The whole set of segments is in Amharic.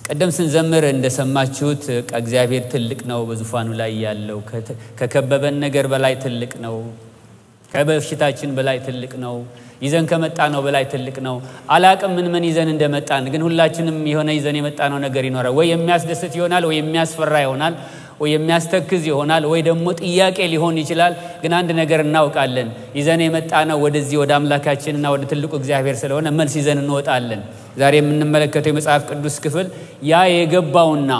ቀደም ስንዘምር እንደሰማችሁት እግዚአብሔር ትልቅ ነው፣ በዙፋኑ ላይ ያለው ከከበበን ነገር በላይ ትልቅ ነው፣ ከበሽታችን በላይ ትልቅ ነው፣ ይዘን ከመጣነው በላይ ትልቅ ነው። አላቅም ምን ምን ይዘን እንደመጣን፣ ግን ሁላችንም የሆነ ይዘን የመጣነው ነገር ይኖራል። ወይ የሚያስደስት ይሆናል፣ ወይ የሚያስፈራ ይሆናል፣ ወይ የሚያስተክዝ ይሆናል፣ ወይ ደግሞ ጥያቄ ሊሆን ይችላል። ግን አንድ ነገር እናውቃለን፣ ይዘን የመጣነው ወደዚህ ወደ አምላካችንና ወደ ትልቁ እግዚአብሔር ስለሆነ መልስ ይዘን እንወጣለን። ዛሬ የምንመለከተው የመጽሐፍ ቅዱስ ክፍል ያ የገባውና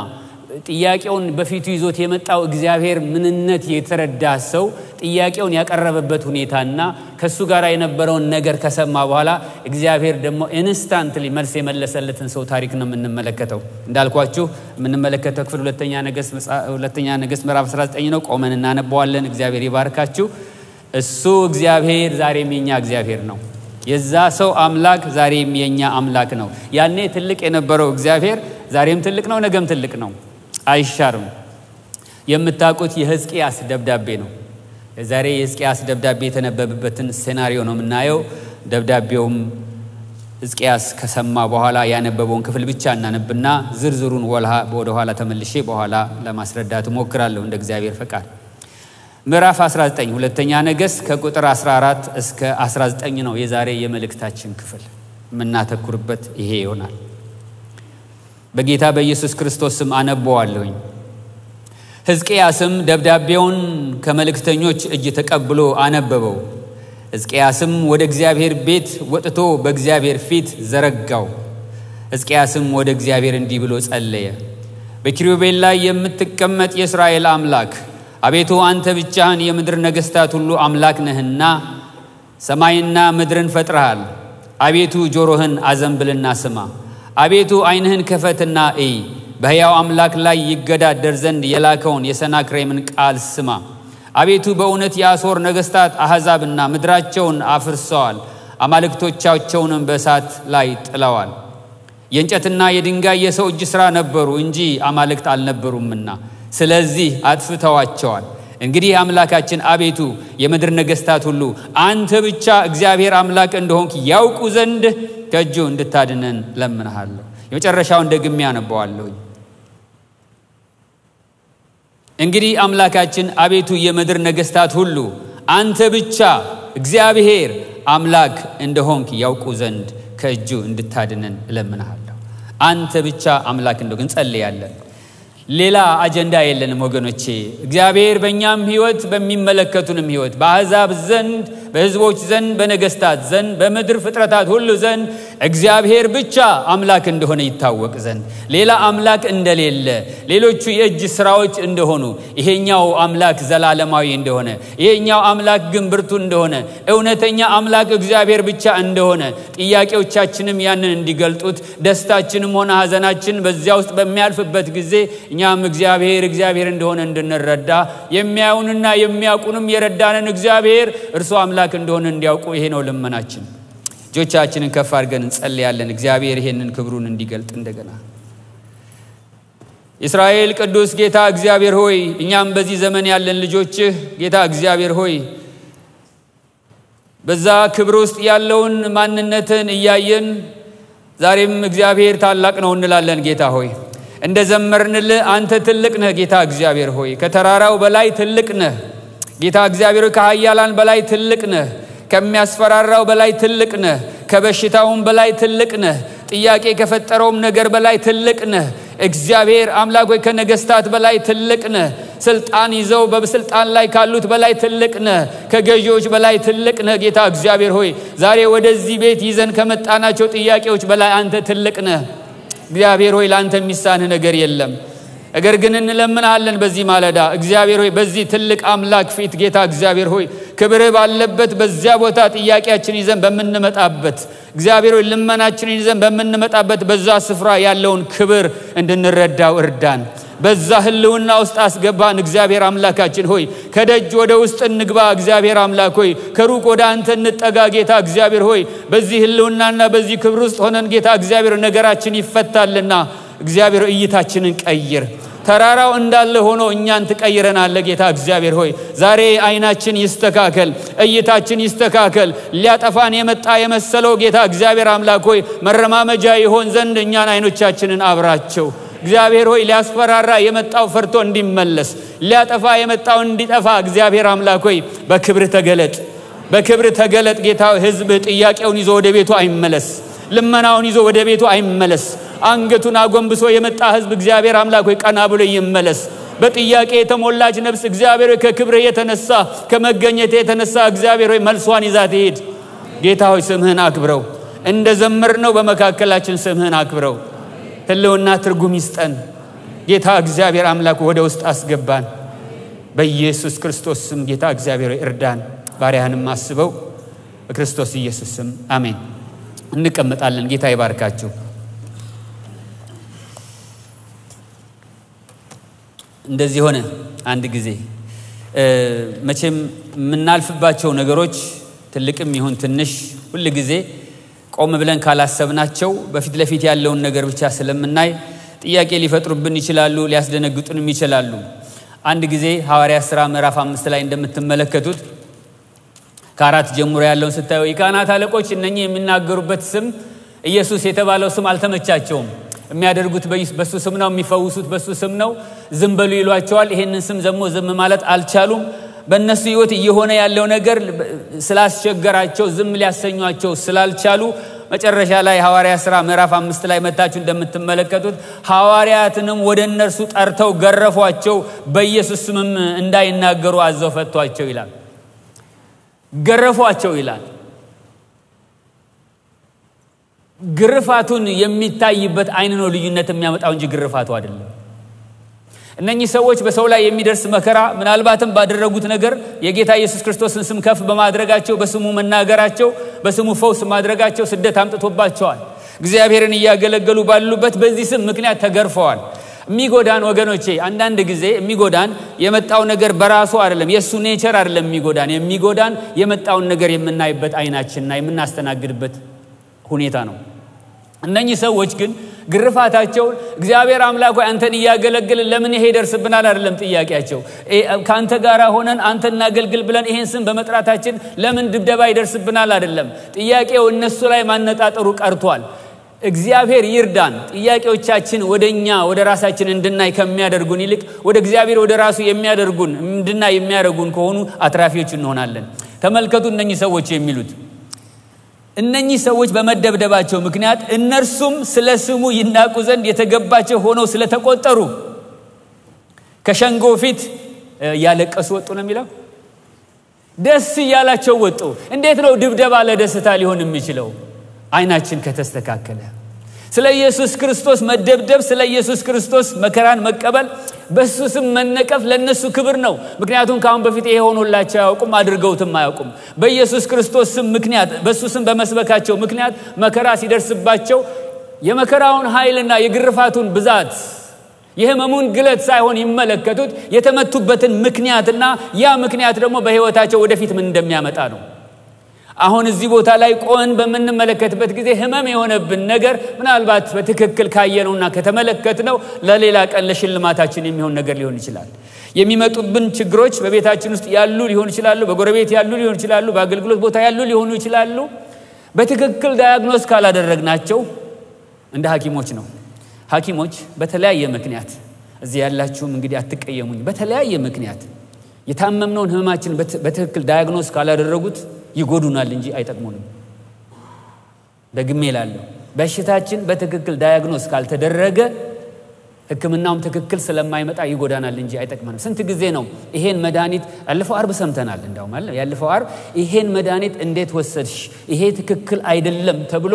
ጥያቄውን በፊቱ ይዞት የመጣው እግዚአብሔር ምንነት የተረዳ ሰው ጥያቄውን ያቀረበበት ሁኔታና ከሱ ጋር የነበረውን ነገር ከሰማ በኋላ እግዚአብሔር ደግሞ instantly መልስ የመለሰለትን ሰው ታሪክ ነው የምንመለከተው። እንዳልኳችሁ የምንመለከተው ክፍል ሁለተኛ ነገሥት ምዕራፍ 19 ነው። ቆመን እናነበዋለን። እግዚአብሔር ይባርካችሁ። እሱ እግዚአብሔር ዛሬም የኛ እግዚአብሔር ነው። የዛ ሰው አምላክ ዛሬም የኛ አምላክ ነው። ያኔ ትልቅ የነበረው እግዚአብሔር ዛሬም ትልቅ ነው፣ ነገም ትልቅ ነው፣ አይሻርም። የምታውቁት የሕዝቅያስ ደብዳቤ ነው። ዛሬ የሕዝቅያስ ደብዳቤ የተነበበበትን ሴናሪዮ ነው የምናየው። ደብዳቤውም ሕዝቅያስ ከሰማ በኋላ ያነበበውን ክፍል ብቻ እናነብና ዝርዝሩን ወደ ኋላ ተመልሼ በኋላ ለማስረዳት እሞክራለሁ እንደ እግዚአብሔር ፈቃድ። ምዕራፍ 19 ሁለተኛ ነገሥት ከቁጥር 14 እስከ 19 ነው የዛሬ የመልእክታችን ክፍል። የምናተኩርበት ይሄ ይሆናል። በጌታ በኢየሱስ ክርስቶስ ስም አነበዋለሁኝ። ሕዝቅያስም ደብዳቤውን ከመልእክተኞች እጅ ተቀብሎ አነበበው። ሕዝቅያስም ወደ እግዚአብሔር ቤት ወጥቶ በእግዚአብሔር ፊት ዘረጋው። ሕዝቅያስም ወደ እግዚአብሔር እንዲህ ብሎ ጸለየ። በኪሩቤል ላይ የምትቀመጥ የእስራኤል አምላክ አቤቱ፣ አንተ ብቻህን የምድር ነገሥታት ሁሉ አምላክ ነህና ሰማይና ምድርን ፈጥረሃል። አቤቱ ጆሮህን አዘንብልና ስማ። አቤቱ ዓይንህን ክፈትና እይ። በሕያው አምላክ ላይ ይገዳደር ዘንድ የላከውን የሰናክሬምን ቃል ስማ። አቤቱ በእውነት የአሦር ነገሥታት አሕዛብና ምድራቸውን አፍርሰዋል፣ አማልክቶቻቸውንም በእሳት ላይ ጥለዋል። የእንጨትና የድንጋይ የሰው እጅ ሥራ ነበሩ እንጂ አማልክት አልነበሩምና ስለዚህ አጥፍተዋቸዋል። እንግዲህ አምላካችን አቤቱ የምድር ነገሥታት ሁሉ አንተ ብቻ እግዚአብሔር አምላክ እንደሆንክ ያውቁ ዘንድ ከእጁ እንድታድነን ለምንሃለሁ። የመጨረሻውን ደግሜ አነበዋለሁ። እንግዲህ አምላካችን አቤቱ የምድር ነገሥታት ሁሉ አንተ ብቻ እግዚአብሔር አምላክ እንደሆንክ ያውቁ ዘንድ ከእጁ እንድታድነን እለምንሃለሁ። አንተ ብቻ አምላክ እንደሆንክ እንጸልያለን። ሌላ አጀንዳ የለንም ወገኖቼ። እግዚአብሔር በእኛም ሕይወት በሚመለከቱንም ሕይወት በአሕዛብ ዘንድ፣ በሕዝቦች ዘንድ፣ በነገሥታት ዘንድ፣ በምድር ፍጥረታት ሁሉ ዘንድ እግዚአብሔር ብቻ አምላክ እንደሆነ ይታወቅ ዘንድ፣ ሌላ አምላክ እንደሌለ፣ ሌሎቹ የእጅ ስራዎች እንደሆኑ፣ ይሄኛው አምላክ ዘላለማዊ እንደሆነ፣ ይሄኛው አምላክ ግን ብርቱ እንደሆነ፣ እውነተኛ አምላክ እግዚአብሔር ብቻ እንደሆነ፣ ጥያቄዎቻችንም ያንን እንዲገልጡት፣ ደስታችንም ሆነ ሐዘናችን በዚያ ውስጥ በሚያልፍበት ጊዜ እኛም እግዚአብሔር እግዚአብሔር እንደሆነ እንድንረዳ፣ የሚያዩንና የሚያውቁንም የረዳንን እግዚአብሔር እርሱ አምላክ እንደሆነ እንዲያውቁ ይሄ ነው ልመናችን። እጆቻችንን ከፍ አድርገን እንጸልያለን። እግዚአብሔር ይሄንን ክብሩን እንዲገልጥ እንደገና። የእስራኤል ቅዱስ ጌታ እግዚአብሔር ሆይ፣ እኛም በዚህ ዘመን ያለን ልጆችህ ጌታ እግዚአብሔር ሆይ በዛ ክብር ውስጥ ያለውን ማንነትን እያየን ዛሬም እግዚአብሔር ታላቅ ነው እንላለን። ጌታ ሆይ እንደ ዘመርንልህ አንተ ትልቅ ነህ። ጌታ እግዚአብሔር ሆይ ከተራራው በላይ ትልቅ ነህ። ጌታ እግዚአብሔር ሆይ ከኃያላን በላይ ትልቅ ነህ። ከሚያስፈራራው በላይ ትልቅ ነህ። ከበሽታውም በላይ ትልቅ ነህ። ጥያቄ ከፈጠረውም ነገር በላይ ትልቅ ነህ። እግዚአብሔር አምላክ ሆይ ከነገሥታት በላይ ትልቅ ነህ። ስልጣን ይዘው በስልጣን ላይ ካሉት በላይ ትልቅ ነህ። ከገዢዎች በላይ ትልቅ ነህ። ጌታ እግዚአብሔር ሆይ ዛሬ ወደዚህ ቤት ይዘን ከመጣናቸው ጥያቄዎች በላይ አንተ ትልቅ ነህ። እግዚአብሔር ሆይ ለአንተ የሚሳንህ ነገር የለም። ነገር ግን እንለምንሃለን በዚህ ማለዳ እግዚአብሔር ሆይ በዚህ ትልቅ አምላክ ፊት ጌታ እግዚአብሔር ሆይ ክብርህ ባለበት በዚያ ቦታ ጥያቄያችን ይዘን በምንመጣበት፣ እግዚአብሔር ሆይ ልመናችንን ይዘን በምንመጣበት በዛ ስፍራ ያለውን ክብር እንድንረዳው እርዳን። በዛ ህልውና ውስጥ አስገባን። እግዚአብሔር አምላካችን ሆይ ከደጅ ወደ ውስጥ እንግባ። እግዚአብሔር አምላክ ሆይ ከሩቅ ወደ አንተ እንጠጋ። ጌታ እግዚአብሔር ሆይ በዚህ ህልውናና በዚህ ክብር ውስጥ ሆነን ጌታ እግዚአብሔር ነገራችን ይፈታልና እግዚአብሔር እይታችንን ቀይር። ተራራው እንዳለ ሆኖ እኛን ትቀይረናለህ። ጌታ እግዚአብሔር ሆይ ዛሬ አይናችን ይስተካከል፣ እይታችን ይስተካከል። ሊያጠፋን የመጣ የመሰለው ጌታ እግዚአብሔር አምላክ ሆይ መረማመጃ ይሆን ዘንድ እኛን አይኖቻችንን አብራቸው። እግዚአብሔር ሆይ ሊያስፈራራ የመጣው ፈርቶ እንዲመለስ፣ ሊያጠፋ የመጣው እንዲጠፋ እግዚአብሔር አምላክ ሆይ በክብር ተገለጥ፣ በክብር ተገለጥ። ጌታ ሕዝብ ጥያቄውን ይዞ ወደ ቤቱ አይመለስ፣ ልመናውን ይዞ ወደ ቤቱ አይመለስ። አንገቱን አጎንብሶ የመጣ ሕዝብ እግዚአብሔር አምላክ ሆይ ቀና ብሎ ይመለስ። በጥያቄ የተሞላች ነፍስ እግዚአብሔር ሆይ ከክብር የተነሳ ከመገኘት የተነሳ እግዚአብሔር ሆይ መልሷን ይዛ ትሄድ። ጌታ ሆይ ስምህን አክብረው፣ እንደ ዘመርነው በመካከላችን ስምህን አክብረው። ህልውና ትርጉም ይስጠን። ጌታ እግዚአብሔር አምላክ ወደ ውስጥ አስገባን። በኢየሱስ ክርስቶስ ስም ጌታ እግዚአብሔር እርዳን። ባሪያህንም አስበው በክርስቶስ ኢየሱስ ስም አሜን። እንቀመጣለን። ጌታ ይባርካችሁ። እንደዚህ ሆነ አንድ ጊዜ። መቼም የምናልፍባቸው ነገሮች ትልቅም ይሁን ትንሽ ሁል ጊዜ ቆም ብለን ካላሰብናቸው በፊት ለፊት ያለውን ነገር ብቻ ስለምናይ ጥያቄ ሊፈጥሩብን ይችላሉ፣ ሊያስደነግጡንም ይችላሉ። አንድ ጊዜ ሐዋርያት ሥራ ምዕራፍ 5 ላይ እንደምትመለከቱት ከ4 ጀምሮ ያለውን ስታዩ የካህናት አለቆች እነኚህ የሚናገሩበት ስም ኢየሱስ የተባለው ስም አልተመቻቸውም። የሚያደርጉት በሱ ስም ነው፣ የሚፈውሱት በሱ ስም ነው። ዝም በሉ ይሏቸዋል። ይሄንን ስም ዘሞ ዝም ማለት አልቻሉም። በእነሱ ሕይወት እየሆነ ያለው ነገር ስላስቸገራቸው ዝም ሊያሰኟቸው ስላልቻሉ መጨረሻ ላይ ሐዋርያት ሥራ ምዕራፍ 5 ላይ መታችሁ እንደምትመለከቱት ሐዋርያትንም ወደ እነርሱ ጠርተው ገረፏቸው፣ በኢየሱስ ስምም እንዳይናገሩ አዘው ፈቷቸው ይላል። ገረፏቸው ይላል። ግርፋቱን የሚታይበት አይን ነው ልዩነት የሚያመጣው እንጂ ግርፋቱ አይደለም። እነኚህ ሰዎች በሰው ላይ የሚደርስ መከራ ምናልባትም ባደረጉት ነገር የጌታ ኢየሱስ ክርስቶስን ስም ከፍ በማድረጋቸው በስሙ መናገራቸው በስሙ ፈውስ ማድረጋቸው ስደት አምጥቶባቸዋል። እግዚአብሔርን እያገለገሉ ባሉበት በዚህ ስም ምክንያት ተገርፈዋል። የሚጎዳን ወገኖቼ አንዳንድ ጊዜ የሚጎዳን የመጣው ነገር በራሱ አይደለም፣ የሱ nature አይደለም። የሚጎዳን የመጣውን ነገር የምናይበት አይናችንና የምናስተናግድበት ሁኔታ ነው። እነኚህ ሰዎች ግን ግርፋታቸውን እግዚአብሔር አምላክ ሆይ አንተን እያገለገልን ለምን ይሄ ይደርስብናል አይደለም ጥያቄያቸው። ካንተ ጋር ሆነን አንተን እናገልግል ብለን ይሄን ስም በመጥራታችን ለምን ድብደባ ይደርስብናል አይደለም ጥያቄው። እነሱ ላይ ማነጣጠሩ ቀርቷል። እግዚአብሔር ይርዳን። ጥያቄዎቻችን ወደኛ ወደ ራሳችን እንድናይ ከሚያደርጉን ይልቅ ወደ እግዚአብሔር ወደ ራሱ የሚያደርጉን እንድናይ የሚያደርጉን ከሆኑ አትራፊዎች እንሆናለን። ተመልከቱ እነኚህ ሰዎች የሚሉት እነኚህ ሰዎች በመደብደባቸው ምክንያት እነርሱም ስለ ስሙ ይናቁ ዘንድ የተገባቸው ሆነው ስለተቆጠሩ ከሸንጎ ፊት ያለቀሱ ወጡ ነው የሚለው። ደስ እያላቸው ወጡ። እንዴት ነው ድብደባ ለደስታ ሊሆን የሚችለው? አይናችን ከተስተካከለ። ስለ ኢየሱስ ክርስቶስ መደብደብ፣ ስለ ኢየሱስ ክርስቶስ መከራን መቀበል፣ በሱ ስም መነቀፍ ለነሱ ክብር ነው። ምክንያቱም ካሁን በፊት ይሄ ሆኖላቸው አያውቁም፣ አድርገውትም አያውቁም። በኢየሱስ ክርስቶስ ስም ምክንያት በሱ ስም በመስበካቸው ምክንያት መከራ ሲደርስባቸው የመከራውን ኃይልና የግርፋቱን ብዛት የህመሙን ግለት ሳይሆን ይመለከቱት የተመቱበትን ምክንያትና ያ ምክንያት ደግሞ በህይወታቸው ወደፊት ምን እንደሚያመጣ ነው። አሁን እዚህ ቦታ ላይ ቆመን በምንመለከትበት ጊዜ ህመም የሆነብን ነገር ምናልባት በትክክል ካየነውና ከተመለከትነው ለሌላ ቀን ለሽልማታችን የሚሆን ነገር ሊሆን ይችላል። የሚመጡብን ችግሮች በቤታችን ውስጥ ያሉ ሊሆኑ ይችላሉ፣ በጎረቤት ያሉ ሊሆኑ ይችላሉ፣ በአገልግሎት ቦታ ያሉ ሊሆኑ ይችላሉ። በትክክል ዳያግኖስ ካላደረግናቸው እንደ ሐኪሞች ነው። ሐኪሞች በተለያየ ምክንያት እዚህ ያላችሁም እንግዲህ አትቀየሙኝ፣ በተለያየ ምክንያት የታመምነውን ህመማችን በትክክል ዳያግኖስ ካላደረጉት ይጎዱናል እንጂ አይጠቅሙንም። ደግሜ እላለሁ፣ በሽታችን በትክክል ዳያግኖስ ካልተደረገ ሕክምናውም ትክክል ስለማይመጣ ይጎዳናል እንጂ አይጠቅመንም። ስንት ጊዜ ነው ይሄን መድኃኒት ያለፈው አርብ ሰምተናል። እንዳውም አለ ያለፈው አርብ ይሄን መድኃኒት እንዴት ወሰድሽ፣ ይሄ ትክክል አይደለም ተብሎ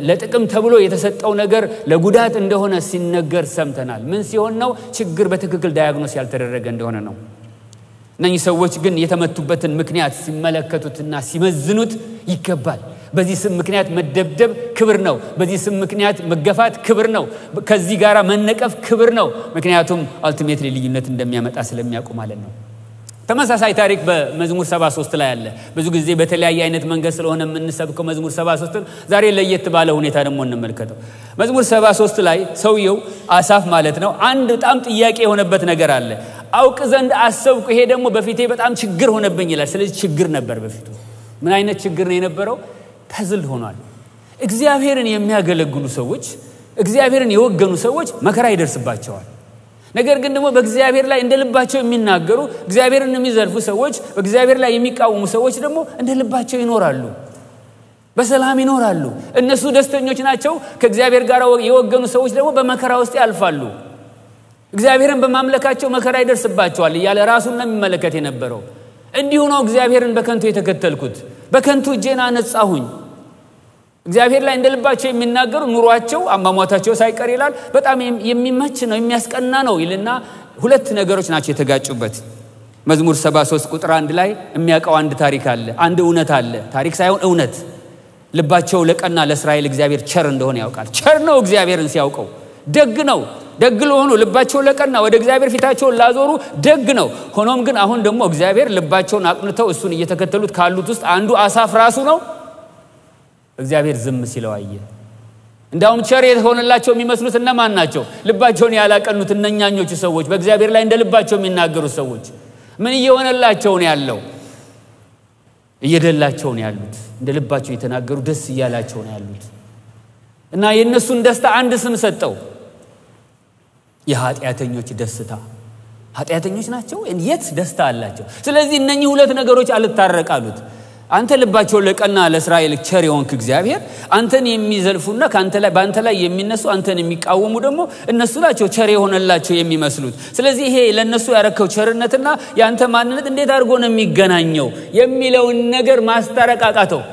ለጥቅም ተብሎ የተሰጠው ነገር ለጉዳት እንደሆነ ሲነገር ሰምተናል። ምን ሲሆን ነው? ችግር በትክክል ዳያግኖስ ያልተደረገ እንደሆነ ነው። እነኚህ ሰዎች ግን የተመቱበትን ምክንያት ሲመለከቱትና ሲመዝኑት ይገባል። በዚህ ስም ምክንያት መደብደብ ክብር ነው። በዚህ ስም ምክንያት መገፋት ክብር ነው። ከዚህ ጋር መነቀፍ ክብር ነው። ምክንያቱም አልቲሜትሊ ልዩነት እንደሚያመጣ ስለሚያውቁ ማለት ነው። ተመሳሳይ ታሪክ በመዝሙር 73 ላይ አለ። ብዙ ጊዜ በተለያየ አይነት መንገድ ስለሆነ የምንሰብከው መዝሙር 73 ዛሬ ለየት ባለ ሁኔታ ደግሞ እንመልከተው። መዝሙር 73 ላይ ሰውየው አሳፍ ማለት ነው፣ አንድ በጣም ጥያቄ የሆነበት ነገር አለ። አውቅ ዘንድ አሰብኩ፣ ይሄ ደግሞ በፊቴ በጣም ችግር ሆነብኝ ይላል። ስለዚህ ችግር ነበር በፊቱ። ምን አይነት ችግር ነው የነበረው? ፐዝል ሆኗል። እግዚአብሔርን የሚያገለግሉ ሰዎች፣ እግዚአብሔርን የወገኑ ሰዎች መከራ ይደርስባቸዋል። ነገር ግን ደግሞ በእግዚአብሔር ላይ እንደ ልባቸው የሚናገሩ፣ እግዚአብሔርን የሚዘልፉ ሰዎች፣ በእግዚአብሔር ላይ የሚቃወሙ ሰዎች ደግሞ እንደ ልባቸው ይኖራሉ፣ በሰላም ይኖራሉ። እነሱ ደስተኞች ናቸው። ከእግዚአብሔር ጋር የወገኑ ሰዎች ደግሞ በመከራ ውስጥ ያልፋሉ። እግዚአብሔርን በማምለካቸው መከራ ይደርስባቸዋል እያለ ራሱን ነው የሚመለከት የነበረው። እንዲሁ ነው እግዚአብሔርን በከንቱ የተከተልኩት፣ በከንቱ እጄን አነጻሁኝ። እግዚአብሔር ላይ እንደ ልባቸው የሚናገሩ ኑሯቸው አሟሟታቸው ሳይቀር ይላል በጣም የሚመች ነው፣ የሚያስቀና ነው ይልና ሁለት ነገሮች ናቸው የተጋጩበት። መዝሙር 73 ቁጥር 1 ላይ የሚያውቀው አንድ ታሪክ አለ፣ አንድ እውነት አለ። ታሪክ ሳይሆን እውነት። ልባቸው ለቀና ለእስራኤል እግዚአብሔር ቸር እንደሆነ ያውቃል። ቸር ነው እግዚአብሔርን ሲያውቀው፣ ደግ ነው። ደግ ለሆኑ ልባቸው ለቀና ወደ እግዚአብሔር ፊታቸውን ላዞሩ ደግ ነው። ሆኖም ግን አሁን ደግሞ እግዚአብሔር ልባቸውን አቅንተው እሱን እየተከተሉት ካሉት ውስጥ አንዱ አሳፍ ራሱ ነው። እግዚአብሔር ዝም ሲለው አየ። እንዳውም ቸር የሆነላቸው የሚመስሉት እነማን ናቸው? ልባቸውን ያላቀኑት እነኛኞቹ ሰዎች፣ በእግዚአብሔር ላይ እንደ ልባቸው የሚናገሩ ሰዎች። ምን እየሆነላቸው ነው ያለው? እየደላቸው ነው ያሉት። እንደ ልባቸው የተናገሩ ደስ እያላቸው ነው ያሉት። እና የእነሱን ደስታ አንድ ስም ሰጠው፣ የኃጢአተኞች ደስታ። ኃጢአተኞች ናቸው፣ የት ደስታ አላቸው? ስለዚህ እነኚህ ሁለት ነገሮች አልታረቃሉት። አንተ ልባቸው ለቀና ለእስራኤል ቸር የሆንክ እግዚአብሔር፣ አንተን የሚዘልፉና ካንተ ላይ በአንተ ላይ የሚነሱ አንተን የሚቃወሙ ደግሞ እነሱ ናቸው ቸር የሆነላቸው የሚመስሉት። ስለዚህ ይሄ ለነሱ ያረከው ቸርነትና ያንተ ማንነት እንዴት አድርጎ ነው የሚገናኘው የሚለውን ነገር ማስታረቅ አቃተው።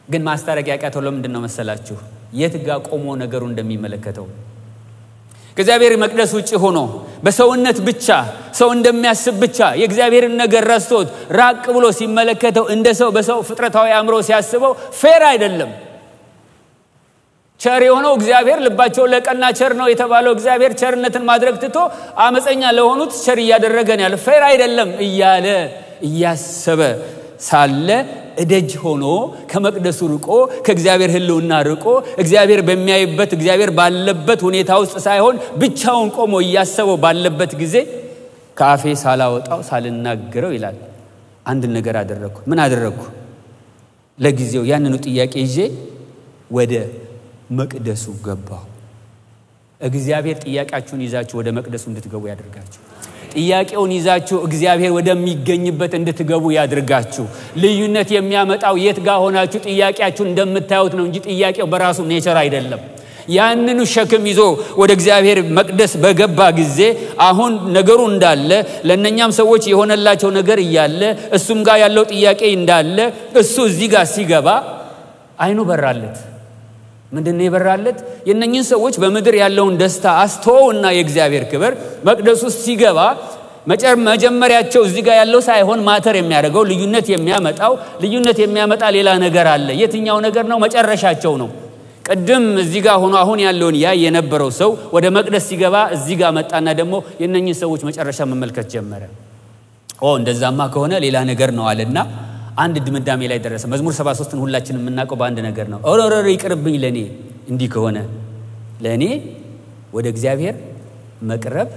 ግን ማስታረቅ ያቃተው ለምንድን ነው መሰላችሁ? የት ጋር ቆሞ ነገሩ እንደሚመለከተው። ከእግዚአብሔር መቅደስ ውጭ ሆኖ በሰውነት ብቻ ሰው እንደሚያስብ ብቻ የእግዚአብሔርን ነገር ረስቶት ራቅ ብሎ ሲመለከተው እንደ ሰው በሰው ፍጥረታዊ አእምሮ ሲያስበው fair አይደለም። ቸር የሆነው እግዚአብሔር ልባቸው ለቀና ቸር ነው የተባለው እግዚአብሔር ቸርነትን ማድረግ ትቶ አመፀኛ ለሆኑት ቸር እያደረገ ነው ያለው፣ fair አይደለም እያለ እያሰበ ሳለ እደጅ ሆኖ ከመቅደሱ ርቆ ከእግዚአብሔር ሕልውና ርቆ እግዚአብሔር በሚያይበት እግዚአብሔር ባለበት ሁኔታ ውስጥ ሳይሆን ብቻውን ቆሞ እያሰበው ባለበት ጊዜ ከአፌ ሳላወጣው ሳልናገረው ይላል አንድ ነገር አደረግኩ። ምን አደረግኩ? ለጊዜው ያንኑ ጥያቄ ይዤ ወደ መቅደሱ ገባሁ። እግዚአብሔር ጥያቄያችሁን ይዛችሁ ወደ መቅደሱ እንድትገቡ ያደርጋችሁ። ጥያቄውን ይዛችሁ እግዚአብሔር ወደሚገኝበት እንድትገቡ ያድርጋችሁ። ልዩነት የሚያመጣው የት ጋር ሆናችሁ ጥያቄያችሁን እንደምታዩት ነው እንጂ ጥያቄው በራሱ nature አይደለም። ያንኑ ሸክም ይዞ ወደ እግዚአብሔር መቅደስ በገባ ጊዜ አሁን ነገሩ እንዳለ ለእነኛም ሰዎች የሆነላቸው ነገር እያለ እሱም ጋር ያለው ጥያቄ እንዳለ እሱ እዚህ ጋር ሲገባ አይኑ በራለት። ምንድነው የበራለት? የእነኝን ሰዎች በምድር ያለውን ደስታ አስተውና የእግዚአብሔር ክብር መቅደሱ ውስጥ ሲገባ መጀመሪያቸው እዚህ ጋር ያለው ሳይሆን ማተር የሚያደርገው ልዩነት የሚያመጣ ሌላ ነገር አለ። የትኛው ነገር ነው? መጨረሻቸው ነው። ቅድም እዚህ ጋር ሆኖ አሁን ያለውን ያ የነበረው ሰው ወደ መቅደስ ሲገባ እዚህ ጋር መጣና ደግሞ የእነኝን ሰዎች መጨረሻ መመልከት ጀመረ። እንደዛማ ከሆነ ሌላ ነገር ነው አለና አንድ ድምዳሜ ላይ ደረሰ። መዝሙር 73ን ሁላችንም የምናውቀው በአንድ ነገር ነው። ኦሮሮሮ ይቅርብኝ ለኔ እንዲህ ከሆነ ለኔ ወደ እግዚአብሔር መቅረብ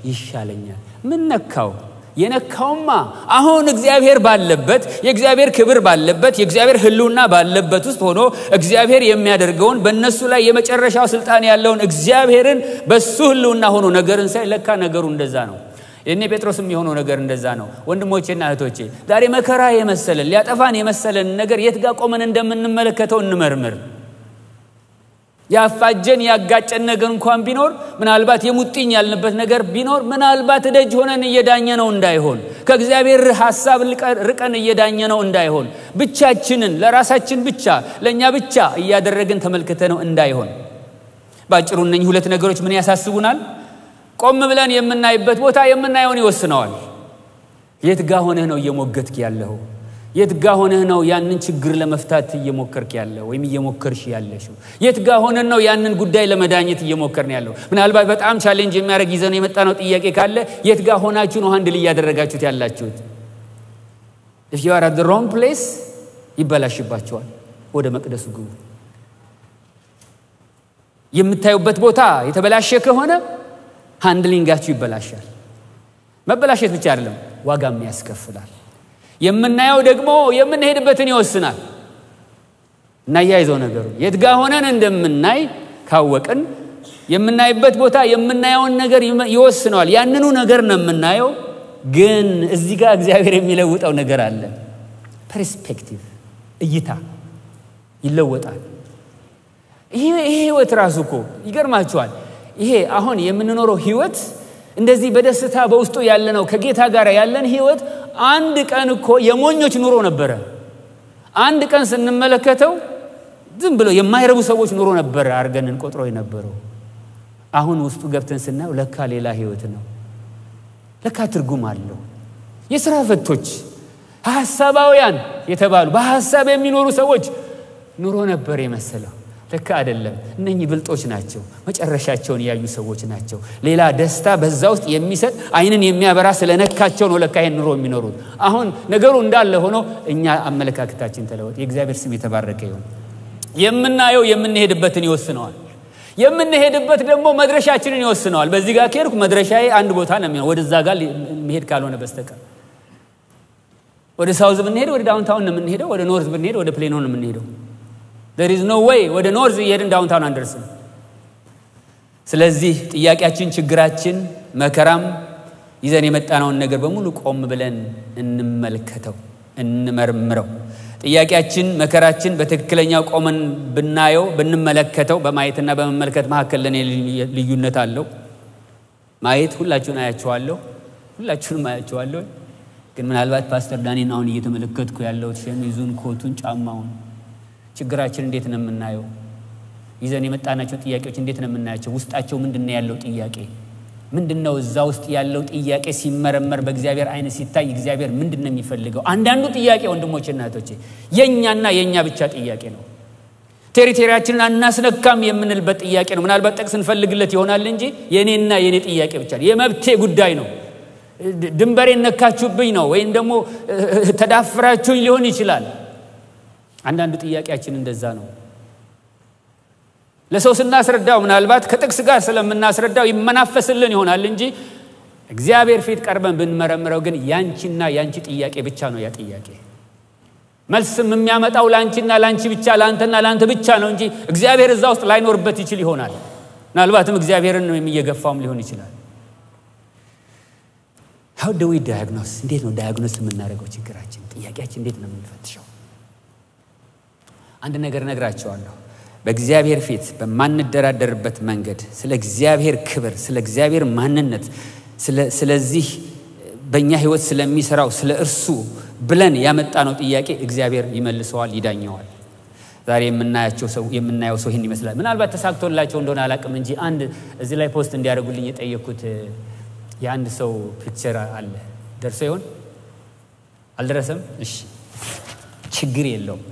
ይሻለኛል። ምን ነካው? የነካውማ አሁን እግዚአብሔር ባለበት የእግዚአብሔር ክብር ባለበት የእግዚአብሔር ሕልውና ባለበት ውስጥ ሆኖ እግዚአብሔር የሚያደርገውን በእነሱ ላይ የመጨረሻው ስልጣን ያለውን እግዚአብሔርን በሱ ሕልውና ሆኖ ነገርን ሳይ ለካ ነገሩ እንደዛ ነው። የኔ ጴጥሮስም የሆነው ነገር እንደዛ ነው። ወንድሞቼና እህቶቼ ዛሬ መከራ የመሰለን ሊያጠፋን የመሰለን ነገር የት ጋር ቆመን እንደምንመለከተው እንመርምር። ያፋጀን ያጋጨን ነገር እንኳን ቢኖር ምናልባት የሙጥኝ ያልንበት ነገር ቢኖር ምናልባት ደጅ ሆነን እየዳኘ ነው እንዳይሆን፣ ከእግዚአብሔር ሐሳብ ርቀን እየዳኘ ነው እንዳይሆን፣ ብቻችንን ለራሳችን ብቻ ለኛ ብቻ እያደረግን ተመልክተ ነው እንዳይሆን። ባጭሩ እነኚህ ሁለት ነገሮች ምን ያሳስቡናል? ቆም ብለን የምናይበት ቦታ የምናየውን ይወስነዋል። የት ጋር ሆነህ ነው እየሞገትክ ያለኸው? የት ጋ ሆነህ ነው ያንን ችግር ለመፍታት እየሞከርክ ያለው ወይም እየሞከርሽ ያለሽው? የት ጋ ሆነን ነው ያንን ጉዳይ ለመዳኘት እየሞከርን ያለው? ምናልባት በጣም challenge የሚያደርግ ይዘን የመጣነው ጥያቄ ካለ የት ጋ ሆናችሁ ነው handle እያደረጋችሁት ያላችሁት? If you are at the wrong place ይበላሽባችኋል። ወደ መቅደሱ ግቡ። የምታዩበት ቦታ የተበላሸ ከሆነ handling ኣችሁ ይበላሻል። መበላሸት ብቻ አይደለም፣ ዋጋም ያስከፍላል። የምናየው ደግሞ የምንሄድበትን ይወስናል። እና ያይዘው ነገሩ የት ጋር ሆነን እንደምናይ ካወቅን የምናይበት ቦታ የምናየውን ነገር ይወስነዋል። ያንኑ ነገር ነው የምናየው፣ ግን እዚህ ጋር እግዚአብሔር የሚለውጠው ነገር አለ። Perspective፣ እይታ ይለወጣል። ይሄ ህይወት ራሱ እኮ ይገርማችኋል። ይሄ አሁን የምንኖረው ህይወት እንደዚህ በደስታ በውስጡ ያለነው ከጌታ ጋር ያለን ህይወት አንድ ቀን እኮ የሞኞች ኑሮ ነበረ። አንድ ቀን ስንመለከተው ዝም ብሎ የማይረቡ ሰዎች ኑሮ ነበረ አድርገን እንቆጥረው የነበረው። አሁን ውስጡ ገብተን ስናየው ለካ ሌላ ህይወት ነው፣ ለካ ትርጉም አለው። የስራ ፈቶች፣ ሐሳባውያን የተባሉ በሐሳብ የሚኖሩ ሰዎች ኑሮ ነበር የመሰለው፣ ለካ አይደለም። እነኚህ ብልጦች ናቸው፣ መጨረሻቸውን ያዩ ሰዎች ናቸው። ሌላ ደስታ በዛ ውስጥ የሚሰጥ አይንን የሚያበራ ስለነካቸው ነው ለካ ይሄን ኑሮ የሚኖሩት። አሁን ነገሩ እንዳለ ሆኖ እኛ አመለካከታችን ተለወጠ። የእግዚአብሔር ስም የተባረከ ይሁን። የምናየው የምንሄድበትን ይወስነዋል። የምንሄድበት ደግሞ መድረሻችንን ይወስነዋል። በዚህ ጋር ከሄድኩ መድረሻዬ አንድ ቦታ ነው የሚሆነው፣ ወደዛ ጋር መሄድ ካልሆነ በስተቀር። ወደ south ብንሄድ ወደ downtown ነው የምንሄደው፣ ወደ north ብንሄድ ወደ ፕሌኖ ነው የምንሄደው። There is no way ወደ north እየሄድን downtown አንደርስም። ስለዚህ ጥያቄያችን፣ ችግራችን፣ መከራም ይዘን የመጣነውን ነገር በሙሉ ቆም ብለን እንመልከተው፣ እንመርምረው። ጥያቄያችን፣ መከራችን በትክክለኛው ቆመን ብናየው፣ ብንመለከተው፣ በማየትና በመመልከት መካከል ለኔ ልዩነት አለው። ማየት ሁላችሁን አያችኋለሁ፣ ሁላችሁንም አያችኋለሁ። ግን ምናልባት ፓስተር ዳኒን አሁን እየተመለከትኩ ያለሁት ሸሚዙን፣ ኮቱን፣ ጫማውን፣ ችግራችን እንዴት ነው የምናየው? ይዘን የመጣናቸው ጥያቄዎች እንዴት ነው የምናያቸው? ውስጣቸው ምንድነው ያለው ጥያቄ? ምንድነው እዛ ውስጥ ያለው ጥያቄ ሲመረመር በእግዚአብሔር አይን ሲታይ እግዚአብሔር ምንድነው የሚፈልገው? አንዳንዱ ጥያቄ ወንድሞቼና እህቶቼ የኛና የኛ ብቻ ጥያቄ ነው። Territory ያችንን አናስነካም የምንልበት ጥያቄ ነው። ምናልባት ጥቅስ እንፈልግለት ይሆናል እንጂ የኔና የኔ ጥያቄ ብቻ ነው። የመብቴ ጉዳይ ነው። ድንበሬን ነካችሁብኝ ነው፣ ወይም ደግሞ ተዳፍራችሁኝ ሊሆን ይችላል። አንዳንዱ ጥያቄያችን እንደዛ ነው። ለሰው ስናስረዳው ምናልባት ከጥቅስ ጋር ስለምናስረዳው ይመናፈስልን ይሆናል እንጂ እግዚአብሔር ፊት ቀርበን ብንመረምረው ግን ያንቺና ያንቺ ጥያቄ ብቻ ነው። ያ ጥያቄ መልስም የሚያመጣው ላንቺና ላንቺ ብቻ፣ ላንተና ላንተ ብቻ ነው እንጂ እግዚአብሔር እዛ ውስጥ ላይኖርበት ይችል ይሆናል። ምናልባትም እግዚአብሔርን ነው የሚየገፋውም ሊሆን ይችላል። How do we diagnose? እንዴት ነው diagnose የምናደርገው ችግራችን፣ ጥያቄያችን እንዴት ነው የምንፈትሸው? አንድ ነገር እነግራቸዋለሁ። በእግዚአብሔር ፊት በማንደራደርበት መንገድ ስለ እግዚአብሔር ክብር፣ ስለ እግዚአብሔር ማንነት፣ ስለዚህ በእኛ ህይወት ስለሚሰራው ስለ እርሱ ብለን ያመጣነው ጥያቄ እግዚአብሔር ይመልሰዋል፣ ይዳኘዋል። ዛሬ የምናየው ሰው ይህን ይመስላል። ምናልባት ተሳክቶላቸው እንደሆነ አላቅም እንጂ አንድ እዚህ ላይ post እንዲያደርጉልኝ የጠየኩት የአንድ ሰው picture አለ። ደርሶ ይሆን? አልደረሰም? እሺ፣ ችግር የለውም።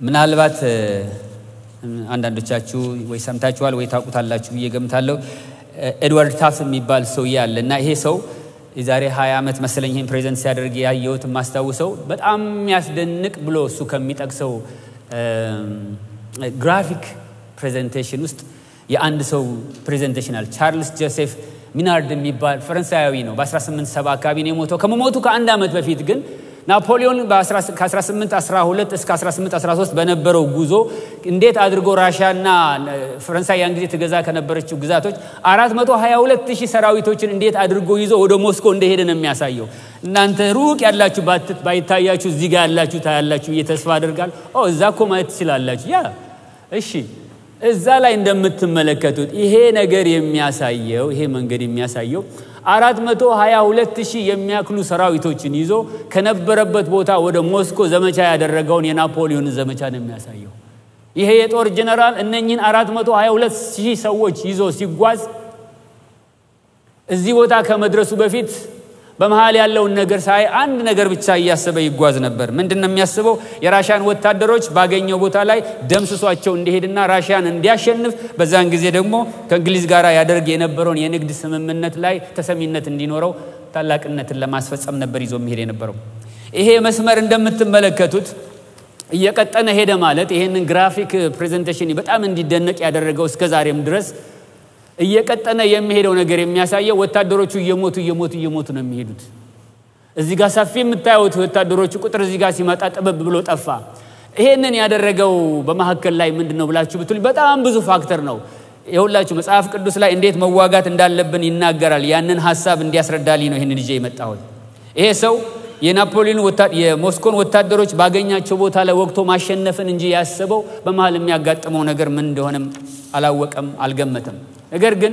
ምናልባት አንዳንዶቻችሁ ወይ ሰምታችኋል ወይ ታውቁታላችሁ ብዬ ገምታለሁ። ኤድዋርድ ታፍ የሚባል ሰውዬ አለ እና ይሄ ሰው የዛሬ 20 ዓመት መሰለኝ ይሄን present ሲያደርግ ያየሁት የማስታውሰው በጣም የሚያስደንቅ ብሎ እሱ ከሚጠቅሰው graphic presentation ውስጥ የአንድ ሰው presentation አለ። ቻርልስ ጆሴፍ ሚናርድ የሚባል ፈረንሳያዊ ነው። በ1870 አካባቢ ነው የሞተው። ከመሞቱ ከአንድ ዓመት በፊት ግን ናፖሊዮን ከ1812 እስከ 1813 በነበረው ጉዞ እንዴት አድርጎ ራሽያና ፈረንሳይ ያን ጊዜ ትገዛ ከነበረችው ግዛቶች 422,000 ሰራዊቶችን እንዴት አድርጎ ይዞ ወደ ሞስኮ እንደሄደ ነው የሚያሳየው። እናንተ ሩቅ ያላችሁ ባይታያችሁ እዚህ ጋር ያላችሁ ታያላችሁ ብዬ ተስፋ አደርጋለሁ። እዛ እኮ ማየት ትችላላችሁ። ያ እሺ፣ እዛ ላይ እንደምትመለከቱት ይሄ ነገር የሚያሳየው ይሄ መንገድ የሚያሳየው 422,000 የሚያክሉ ሰራዊቶችን ይዞ ከነበረበት ቦታ ወደ ሞስኮ ዘመቻ ያደረገውን የናፖሊዮን ዘመቻ ነው የሚያሳየው። ይሄ የጦር ጀነራል እነኚህን 422,000 ሰዎች ይዞ ሲጓዝ እዚህ ቦታ ከመድረሱ በፊት በመሃል ያለውን ነገር ሳይ አንድ ነገር ብቻ እያሰበ ይጓዝ ነበር። ምንድነው የሚያስበው? የራሽያን ወታደሮች ባገኘው ቦታ ላይ ደምስሷቸው እንዲሄድና ራሽያን እንዲያሸንፍ፣ በዛን ጊዜ ደግሞ ከእንግሊዝ ጋር ያደርግ የነበረውን የንግድ ስምምነት ላይ ተሰሚነት እንዲኖረው ታላቅነትን ለማስፈጸም ነበር ይዞ የሚሄድ የነበረው። ይሄ መስመር እንደምትመለከቱት እየቀጠነ ሄደ። ማለት ይሄንን graphic presentation በጣም እንዲደነቅ ያደረገው እስከዛሬም ድረስ እየቀጠነ የሚሄደው ነገር የሚያሳየው ወታደሮቹ እየሞቱ እየሞቱ እየሞቱ ነው የሚሄዱት። እዚህ ጋር ሰፊ የምታዩት ወታደሮቹ ቁጥር እዚህ ጋር ሲመጣ ጥበብ ብሎ ጠፋ። ይሄንን ያደረገው በመሐከል ላይ ምንድነው ብላችሁ ብትሉ በጣም ብዙ factor ነው። የሁላችሁ መጽሐፍ ቅዱስ ላይ እንዴት መዋጋት እንዳለብን ይናገራል። ያንን ሐሳብ እንዲያስረዳልኝ ነው ይሄንን ይዤ የመጣሁት። ይሄ ሰው የናፖሊዮን የሞስኮን ወታደሮች ባገኛቸው ቦታ ላይ ወቅቶ ማሸነፍን እንጂ ያሰበው በመሃል የሚያጋጥመው ነገር ምን እንደሆነም አላወቀም፣ አልገመተም። ነገር ግን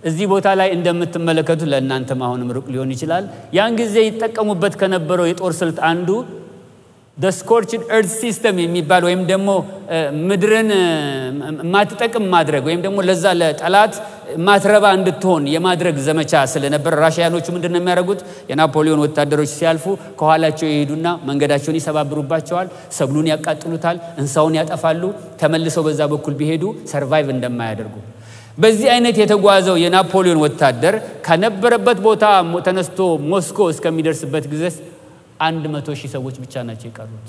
እዚህ ቦታ ላይ እንደምትመለከቱት ለእናንተም አሁንም ሩቅ ሊሆን ይችላል። ያን ጊዜ ይጠቀሙበት ከነበረው የጦር ስልት አንዱ the scorched earth system የሚባል ወይም ደግሞ ምድርን ማትጠቅም ማድረግ ወይም ደግሞ ለዛ ለጠላት ማትረባ እንድትሆን የማድረግ ዘመቻ ስለነበር ራሽያኖቹ ምንድነው የሚያደርጉት? የናፖሊዮን ወታደሮች ሲያልፉ ከኋላቸው ይሄዱና መንገዳቸውን ይሰባብሩባቸዋል፣ ሰብሉን ያቃጥሉታል፣ እንስሳውን ያጠፋሉ። ተመልሰው በዛ በኩል ቢሄዱ survive እንደማያደርጉ። በዚህ አይነት የተጓዘው የናፖሊዮን ወታደር ከነበረበት ቦታ ተነስቶ ሞስኮ እስከሚደርስበት ጊዜ 100,000 ሰዎች ብቻ ናቸው የቀሩት።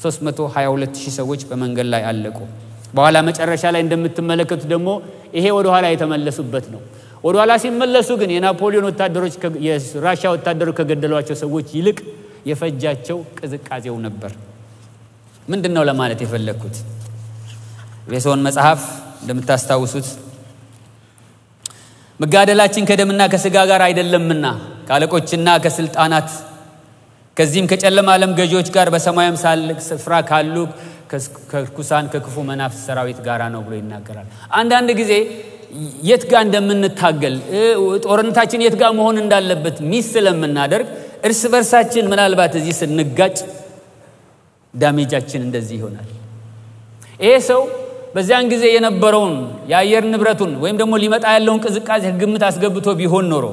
322,000 ሰዎች በመንገድ ላይ አለቁ። በኋላ መጨረሻ ላይ እንደምትመለከቱት ደግሞ ይሄ ወደ ኋላ የተመለሱበት ነው። ወደ ኋላ ሲመለሱ ግን የናፖሊዮን ወታደሮች የራሽያ ወታደሮች ከገደሏቸው ሰዎች ይልቅ የፈጃቸው ቅዝቃዜው ነበር። ምንድነው ለማለት የፈለኩት? ኤፌሶን መጽሐፍ እንደምታስታውሱት መጋደላችን ከደምና ከስጋ ጋር አይደለምና ከአለቆችና ከስልጣናት ከዚህም ከጨለማ ዓለም ገዢዎች ጋር በሰማያዊም ስፍራ ካሉ ከርኩሳን ከክፉ መናፍስት ሰራዊት ጋር ነው ብሎ ይናገራል። አንዳንድ ጊዜ የት ጋር እንደምንታገል ጦርነታችን የት ጋር መሆን እንዳለበት miss ስለምናደርግ እርስ በርሳችን ምናልባት እዚህ ስንጋጭ damage ኣችን እንደዚህ ይሆናል። ይሄ ሰው በዚያን ጊዜ የነበረውን የአየር ንብረቱን ወይም ደግሞ ሊመጣ ያለውን ቅዝቃዜ ግምት አስገብቶ ቢሆን ኖሮ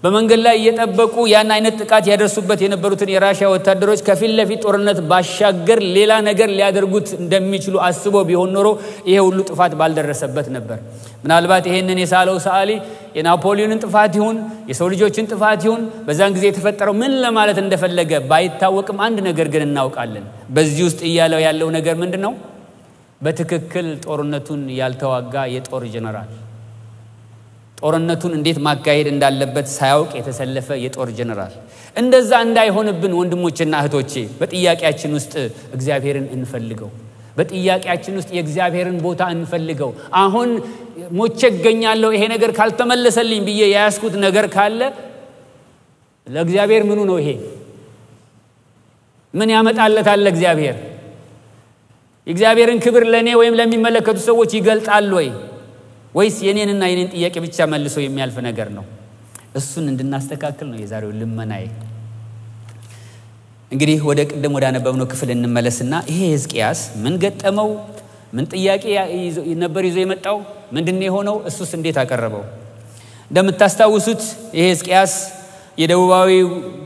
በመንገድ ላይ እየጠበቁ ያን አይነት ጥቃት ያደርሱበት የነበሩትን የራሽያ ወታደሮች ከፊት ለፊት ጦርነት ባሻገር ሌላ ነገር ሊያደርጉት እንደሚችሉ አስቦ ቢሆን ኖሮ ይሄ ሁሉ ጥፋት ባልደረሰበት ነበር። ምናልባት ይሄንን የሳለው ሰዓሊ የናፖሊዮንን ጥፋት ይሁን የሰው ልጆችን ጥፋት ይሁን በዛን ጊዜ የተፈጠረው ምን ለማለት እንደፈለገ ባይታወቅም አንድ ነገር ግን እናውቃለን። በዚህ ውስጥ እያለው ያለው ነገር ምንድነው? በትክክል ጦርነቱን ያልተዋጋ የጦር ጀነራል፣ ጦርነቱን እንዴት ማካሄድ እንዳለበት ሳያውቅ የተሰለፈ የጦር ጀነራል። እንደዛ እንዳይሆንብን ወንድሞችና እህቶቼ በጥያቄያችን ውስጥ እግዚአብሔርን እንፈልገው። በጥያቄያችን ውስጥ የእግዚአብሔርን ቦታ እንፈልገው። አሁን ሞቼ እገኛለሁ ይሄ ነገር ካልተመለሰልኝ ብዬ የያዝኩት ነገር ካለ ለእግዚአብሔር ምኑ ነው ይሄ? ምን ያመጣለታል ለእግዚአብሔር? የእግዚአብሔርን ክብር ለኔ ወይም ለሚመለከቱ ሰዎች ይገልጣል ወይ? ወይስ የኔንና የኔን ጥያቄ ብቻ መልሶ የሚያልፍ ነገር ነው? እሱን እንድናስተካክል ነው የዛሬው ልመናዬ። እንግዲህ ወደ ቅድም ወዳነበብነው ክፍል እንመለስና ይሄ ሕዝቅያስ ምን ገጠመው? ምን ጥያቄ ነበር ይዞ የመጣው? ምንድነው የሆነው? እሱስ እንዴት አቀረበው? እንደምታስታውሱት ይሄ ሕዝቅያስ የደቡባዊ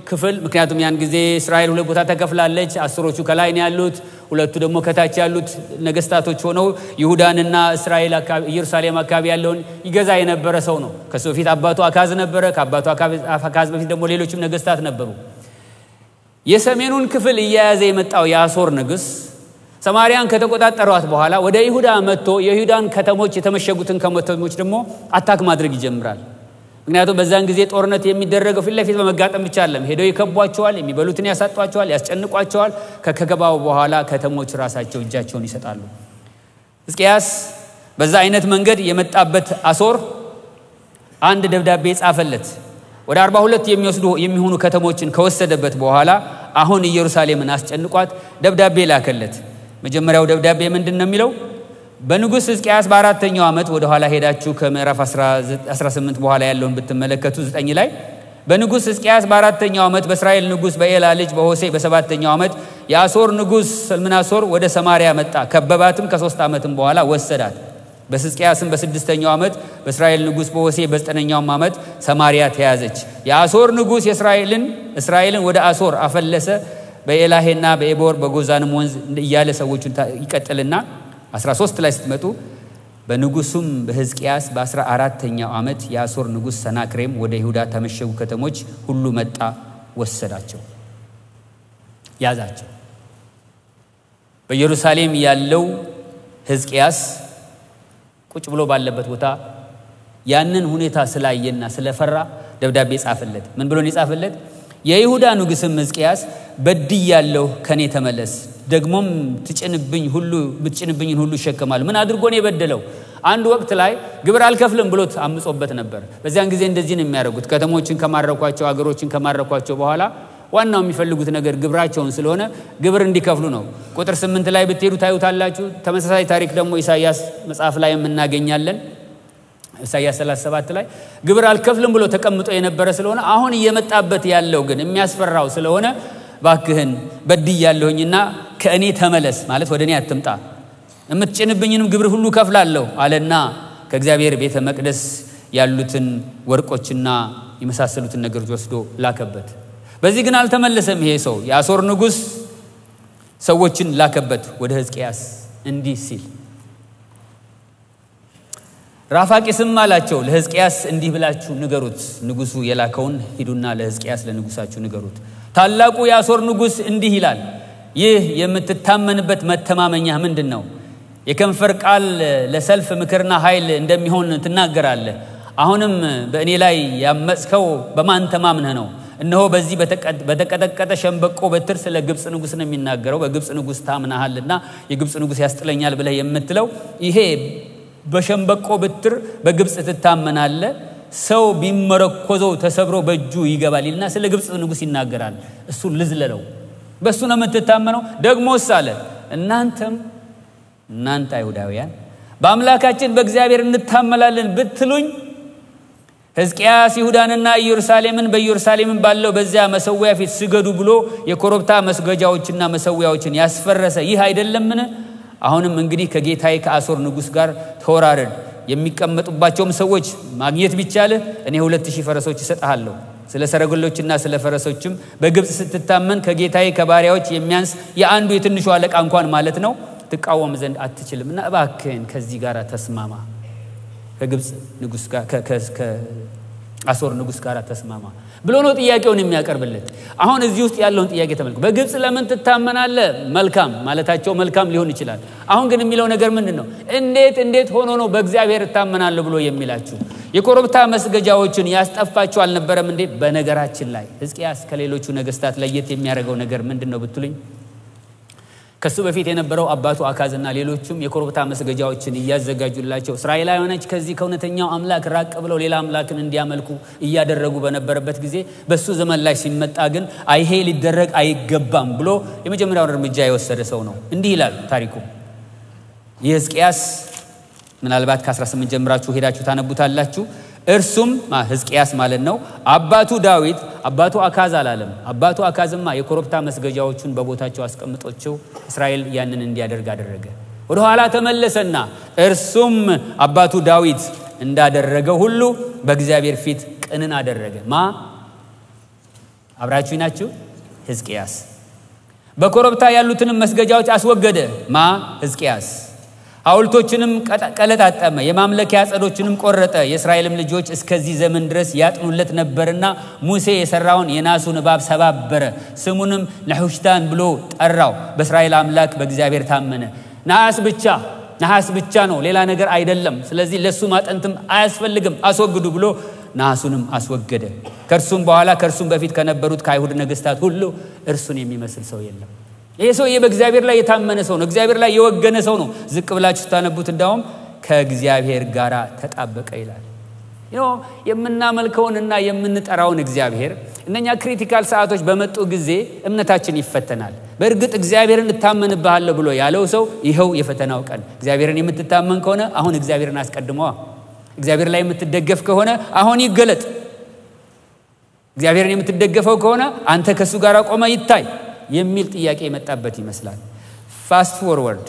ክፍል፣ ምክንያቱም ያን ጊዜ እስራኤል ሁለት ቦታ ተከፍላለች። 10ዎቹ ከላይ ነው ያሉት፣ ሁለቱ ደግሞ ከታች ያሉት ነገስታቶች ሆነው ይሁዳንና እስራኤል አካባቢ ኢየሩሳሌም አካባቢ ያለውን ይገዛ የነበረ ሰው ነው። ከሱ በፊት አባቱ አካዝ ነበረ። ከአባቱ አካዝ በፊት ደግሞ ሌሎችም ነገስታት ነበሩ። የሰሜኑን ክፍል እየያዘ የመጣው የአሦር ንጉስ ሰማርያን ከተቆጣጠሯት በኋላ ወደ ይሁዳ መጥቶ የይሁዳን ከተሞች የተመሸጉትን ከተሞች ደግሞ attack ማድረግ ይጀምራል። ምክንያቱም በዛን ጊዜ ጦርነት የሚደረገው ፊት ለፊት በመጋጠም ብቻ አይደለም። ሄደው ይከቧቸዋል፣ የሚበሉትን ያሳጧቸዋል፣ ያስጨንቋቸዋል። ከከበባው በኋላ ከተሞች ራሳቸው እጃቸውን ይሰጣሉ። ሕዝቅያስ በዛ አይነት መንገድ የመጣበት አሦር አንድ ደብዳቤ ጻፈለት። ወደ 42 የሚወስዱ የሚሆኑ ከተሞችን ከወሰደበት በኋላ አሁን ኢየሩሳሌምን አስጨንቋት ደብዳቤ ላከለት። መጀመሪያው ደብዳቤ ምንድነው የሚለው? በንጉስ ሕዝቅያስ በአራተኛው ዓመት ወደ ኋላ ሄዳችሁ ከምዕራፍ 18 በኋላ ያለውን ብትመለከቱ 9 ላይ በንጉስ ሕዝቅያስ በአራተኛው ዓመት በእስራኤል ንጉስ በኤላ ልጅ በሆሴዕ በሰባተኛው ዓመት የአሦር ንጉስ ሰልምናሶር ወደ ሰማርያ መጣ፣ ከበባትም፣ ከ3 ዓመትም በኋላ ወሰዳት። በሕዝቅያስም በ6ኛው ዓመት በእስራኤል ንጉሥ በሆሴዕ በ9ኛው ዓመት ሰማርያ ተያዘች። የአሦር ንጉሥ እስራኤልን ወደ አሦር አፈለሰ። በኤላሄና በኤቦር በጎዛንም ወንዝ እያለ ሰዎቹን ይቀጥልና 13 ላይ ስትመጡ በንጉሱም በሕዝቅያስ በ14ኛው ዓመት የአሦር ንጉሥ ሰናክሬም ወደ ይሁዳ ተመሸጉ ከተሞች ሁሉ መጣ፣ ወሰዳቸው፣ ያዛቸው። በኢየሩሳሌም ያለው ሕዝቅያስ ቁጭ ብሎ ባለበት ቦታ ያንን ሁኔታ ስላየና ስለፈራ ደብዳቤ ጻፈለት። ምን ብሎ ነው የጻፈለት? የይሁዳ ንጉሥም ሕዝቅያስ በድያለሁ፣ ከኔ ተመለስ፣ ደግሞም ብትጭንብኝን ሁሉ እሸከማለሁ። ምን አድርጎ ነው የበደለው? አንድ ወቅት ላይ ግብር አልከፍልም ብሎት አምጾበት ነበር። በዚያን ጊዜ እንደዚህ ነው የሚያደርጉት። ከተሞችን ከማረኳቸው፣ አገሮችን ከማረኳቸው በኋላ ዋናው የሚፈልጉት ነገር ግብራቸውን ስለሆነ ግብር እንዲከፍሉ ነው። ቁጥር 8 ላይ ብትሄዱ ታዩታላችሁ። ተመሳሳይ ታሪክ ደግሞ ኢሳይያስ መጽሐፍ ላይ እናገኛለን። ኢሳይያስ 37 ላይ ግብር አልከፍልም ብሎ ተቀምጦ የነበረ ስለሆነ አሁን እየመጣበት ያለው ግን የሚያስፈራው ስለሆነ ባክህን በድያለሁኝና ከእኔ ተመለስ ማለት ወደ እኔ አትምጣ፣ የምትጭንብኝንም ግብር ሁሉ ከፍላለሁ አለና ከእግዚአብሔር ቤተ መቅደስ ያሉትን ወርቆችና የመሳሰሉትን ነገሮች ወስዶ ላከበት። በዚህ ግን አልተመለሰም። ይሄ ሰው የአሦር ንጉሥ ሰዎችን ላከበት ወደ ሕዝቅያስ እንዲህ ሲል፣ ራፋቂስም አላቸው ለሕዝቅያስ እንዲህ ብላችሁ ንገሩት፣ ንጉሱ የላከውን ሂዱና ለሕዝቅያስ ለንጉሳችሁ ንገሩት። ታላቁ የአሦር ንጉሥ እንዲህ ይላል፣ ይህ የምትታመንበት መተማመኛ ምንድን ነው? የከንፈር ቃል ለሰልፍ ምክርና ኃይል እንደሚሆን ትናገራለህ። አሁንም በእኔ ላይ ያመጽከው በማን ተማምነህ ነው? እነሆ በዚህ በተቀጠቀጠ ሸምበቆ በትር ስለ ግብፅ ንጉሥ ነው የሚናገረው። በግብፅ ንጉሥ ታምናሃልና የግብፅ ንጉሥ ያስጥለኛል ብለህ የምትለው ይሄ በሸምበቆ በትር በግብፅ ትታመናለህ፣ ሰው ቢመረኮዘው ተሰብሮ በእጁ ይገባል ይልና ስለ ግብፅ ንጉሥ ይናገራል። እሱ ልዝለለው፣ በሱ ነው የምትታመነው። ደግሞስ አለ እናንተም እናንተ አይሁዳውያን በአምላካችን በእግዚአብሔር እንታመላለን ብትሉኝ ሕዝቅያስ ይሁዳንና ኢየሩሳሌምን በኢየሩሳሌምን ባለው በዚያ መሰዊያ ፊት ስገዱ ብሎ የኮረብታ መስገጃዎችና መሰዊያዎችን ያስፈረሰ ይህ አይደለምን? አሁንም እንግዲህ ከጌታዬ ከአሦር ንጉሥ ጋር ተወራረድ፣ የሚቀመጡባቸውም ሰዎች ማግኘት ቢቻልህ እኔ 2000 ፈረሶች እሰጥሃለሁ። ስለ ሰረገሎችና ስለ ፈረሶችም በግብፅ ስትታመን ከጌታዬ ከባሪያዎች የሚያንስ የአንዱ የትንሹ አለቃ እንኳን ማለት ነው ትቃወም ዘንድ አትችልም። እና እባክህን ከዚህ ጋር ተስማማ፣ ከግብፅ ንጉሥ ጋር ከአሦር ንጉሥ ጋር ተስማማ ብሎ ነው ጥያቄውን የሚያቀርብለት። አሁን እዚህ ውስጥ ያለውን ጥያቄ ተመልከቱ። በግብፅ ለምን ትታመናለህ? መልካም ማለታቸው መልካም ሊሆን ይችላል። አሁን ግን የሚለው ነገር ምንድን ነው? እንዴት ሆኖ ነው በእግዚአብሔር እታመናለሁ ብሎ የሚላችሁ? የኮረብታ መስገጃዎችን ያስጠፋችሁ አልነበረም እንዴ? በነገራችን ላይ ሕዝቅያስ ከሌሎቹ ነገስታት ለየት የሚያደርገው ነገር ምንድን ነው ብትሉኝ፣ ከሱ በፊት የነበረው አባቱ አካዝና ሌሎቹም የኮረብታ መስገጃዎችን እያዘጋጁላቸው እስራኤላውያኖች ከዚህ ከእውነተኛው አምላክ ራቅ ብለው ሌላ አምላክን እንዲያመልኩ እያደረጉ በነበረበት ጊዜ በሱ ዘመን ላይ ሲመጣ ግን አይሄ ሊደረግ አይገባም ብሎ የመጀመሪያውን እርምጃ የወሰደ ሰው ነው። እንዲህ ይላል ታሪኩ። የሕዝቅያስ ምናልባት ከ18 ጀምራችሁ ሄዳችሁ ታነቡታላችሁ። እርሱም ሕዝቅያስ ማለት ነው አባቱ ዳዊት አባቱ አካዝ አላለም። አባቱ አካዝማ የኮረብታ መስገጃዎቹን በቦታቸው አስቀምጦቸው እስራኤል ያንን እንዲያደርግ አደረገ። ወደ ኋላ ተመለሰና እርሱም አባቱ ዳዊት እንዳደረገው ሁሉ በእግዚአብሔር ፊት ቅንን አደረገ። አብራችሁ ናችሁ? ሕዝቅያስ በኮረብታ ያሉትንም መስገጃዎች አስወገደ። ሕዝቅያስ ሐውልቶችንም ቀለጣጠመ፣ የማምለኪያ ዐፀዶችንም ቆረጠ። የእስራኤልም ልጆች እስከዚህ ዘመን ድረስ ያጥኑለት ነበርና ሙሴ የሰራውን የናሱን እባብ ሰባበረ። ስሙንም ነሑሽታን ብሎ ጠራው። በእስራኤል አምላክ በእግዚአብሔር ታመነ። ነሐስ ብቻ ነው፣ ሌላ ነገር አይደለም። ስለዚህ ለሱ ማጠንትም አያስፈልግም፣ አስወግዱ ብሎ ነሐሱንም አስወገደ። ከእርሱም በኋላ ከእርሱም በፊት ከነበሩት ከአይሁድ ነገስታት ሁሉ እርሱን የሚመስል ሰው የለም። ይሄ ሰውዬ በእግዚአብሔር ላይ የታመነ ሰው ነው። እግዚአብሔር ላይ የወገነ ሰው ነው። ዝቅ ብላችሁ ስታነቡት እንዳውም ከእግዚአብሔር ጋር ተጣበቀ ይላል። የምናመልከውንና የምንጠራውን እግዚአብሔር እነኛ critical ሰዓቶች በመጡ ጊዜ እምነታችን ይፈተናል። በእርግጥ እግዚአብሔርን እታመንብሃለሁ ብሎ ያለው ሰው ይኸው የፈተናው ቀን። እግዚአብሔርን የምትታመን ከሆነ አሁን እግዚአብሔርን አስቀድመዋ። እግዚአብሔር ላይ የምትደገፍ ከሆነ አሁን ይገለጥ። እግዚአብሔርን የምትደገፈው ከሆነ አንተ ከሱ ጋር ቆመ ይታይ የሚል ጥያቄ የመጣበት ይመስላል። Fast forward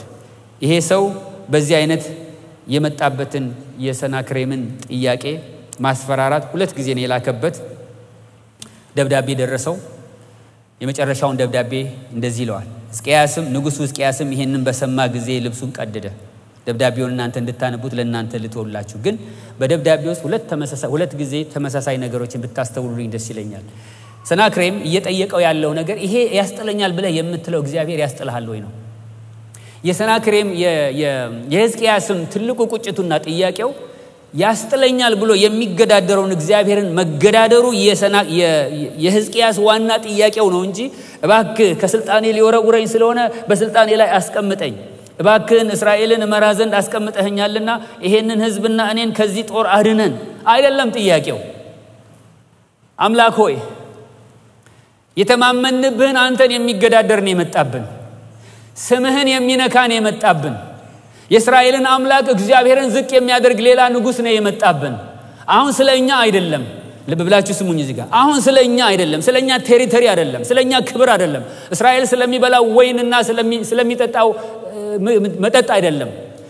ይሄ ሰው በዚህ አይነት የመጣበትን የሰናክሬምን ጥያቄ ማስፈራራት ሁለት ጊዜ ነው የላከበት። ደብዳቤ ደረሰው። የመጨረሻውን ደብዳቤ እንደዚህ ይለዋል። ሕዝቅያስም ንጉሡ ሕዝቅያስም ይሄንን በሰማ ጊዜ ልብሱን ቀደደ። ደብዳቤውን እናንተ እንድታነቡት ለእናንተ ልተውላችሁ። ግን በደብዳቤ ውስጥ ሁለት ጊዜ ተመሳሳይ ነገሮችን ብታስተውሉልኝ ደስ ይለኛል። ሰናክሬም እየጠየቀው ያለው ነገር ይሄ ያስጥለኛል ብለህ የምትለው እግዚአብሔር ያስጥልሃል ወይ ነው። የሰናክሬም የሕዝቅያስም ትልቁ ቁጭቱና ጥያቄው ያስጥለኛል ብሎ የሚገዳደረውን እግዚአብሔርን መገዳደሩ የሕዝቅያስ ዋና ጥያቄው ነው እንጂ እባክህ ከስልጣኔ ሊወረውረኝ ስለሆነ በስልጣኔ ላይ አስቀምጠኝ፣ እባክህን እስራኤልን እመራ ዘንድ አስቀምጠኸኛልና ይሄንን ሕዝብና እኔን ከዚህ ጦር አድነን አይደለም ጥያቄው። አምላክ ሆይ የተማመንብህን አንተን የሚገዳደር ነው የመጣብን፣ ስምህን የሚነካ ነው የመጣብን፣ የእስራኤልን አምላክ እግዚአብሔርን ዝቅ የሚያደርግ ሌላ ንጉሥ ነው የመጣብን። አሁን ስለኛ አይደለም። ልብ ብላችሁ ስሙኝ እዚህ ጋር። አሁን ስለኛ አይደለም፣ ስለኛ territory አይደለም፣ ስለኛ ክብር አይደለም፣ እስራኤል ስለሚበላው ወይንና ስለሚጠጣው መጠጥ አይደለም፣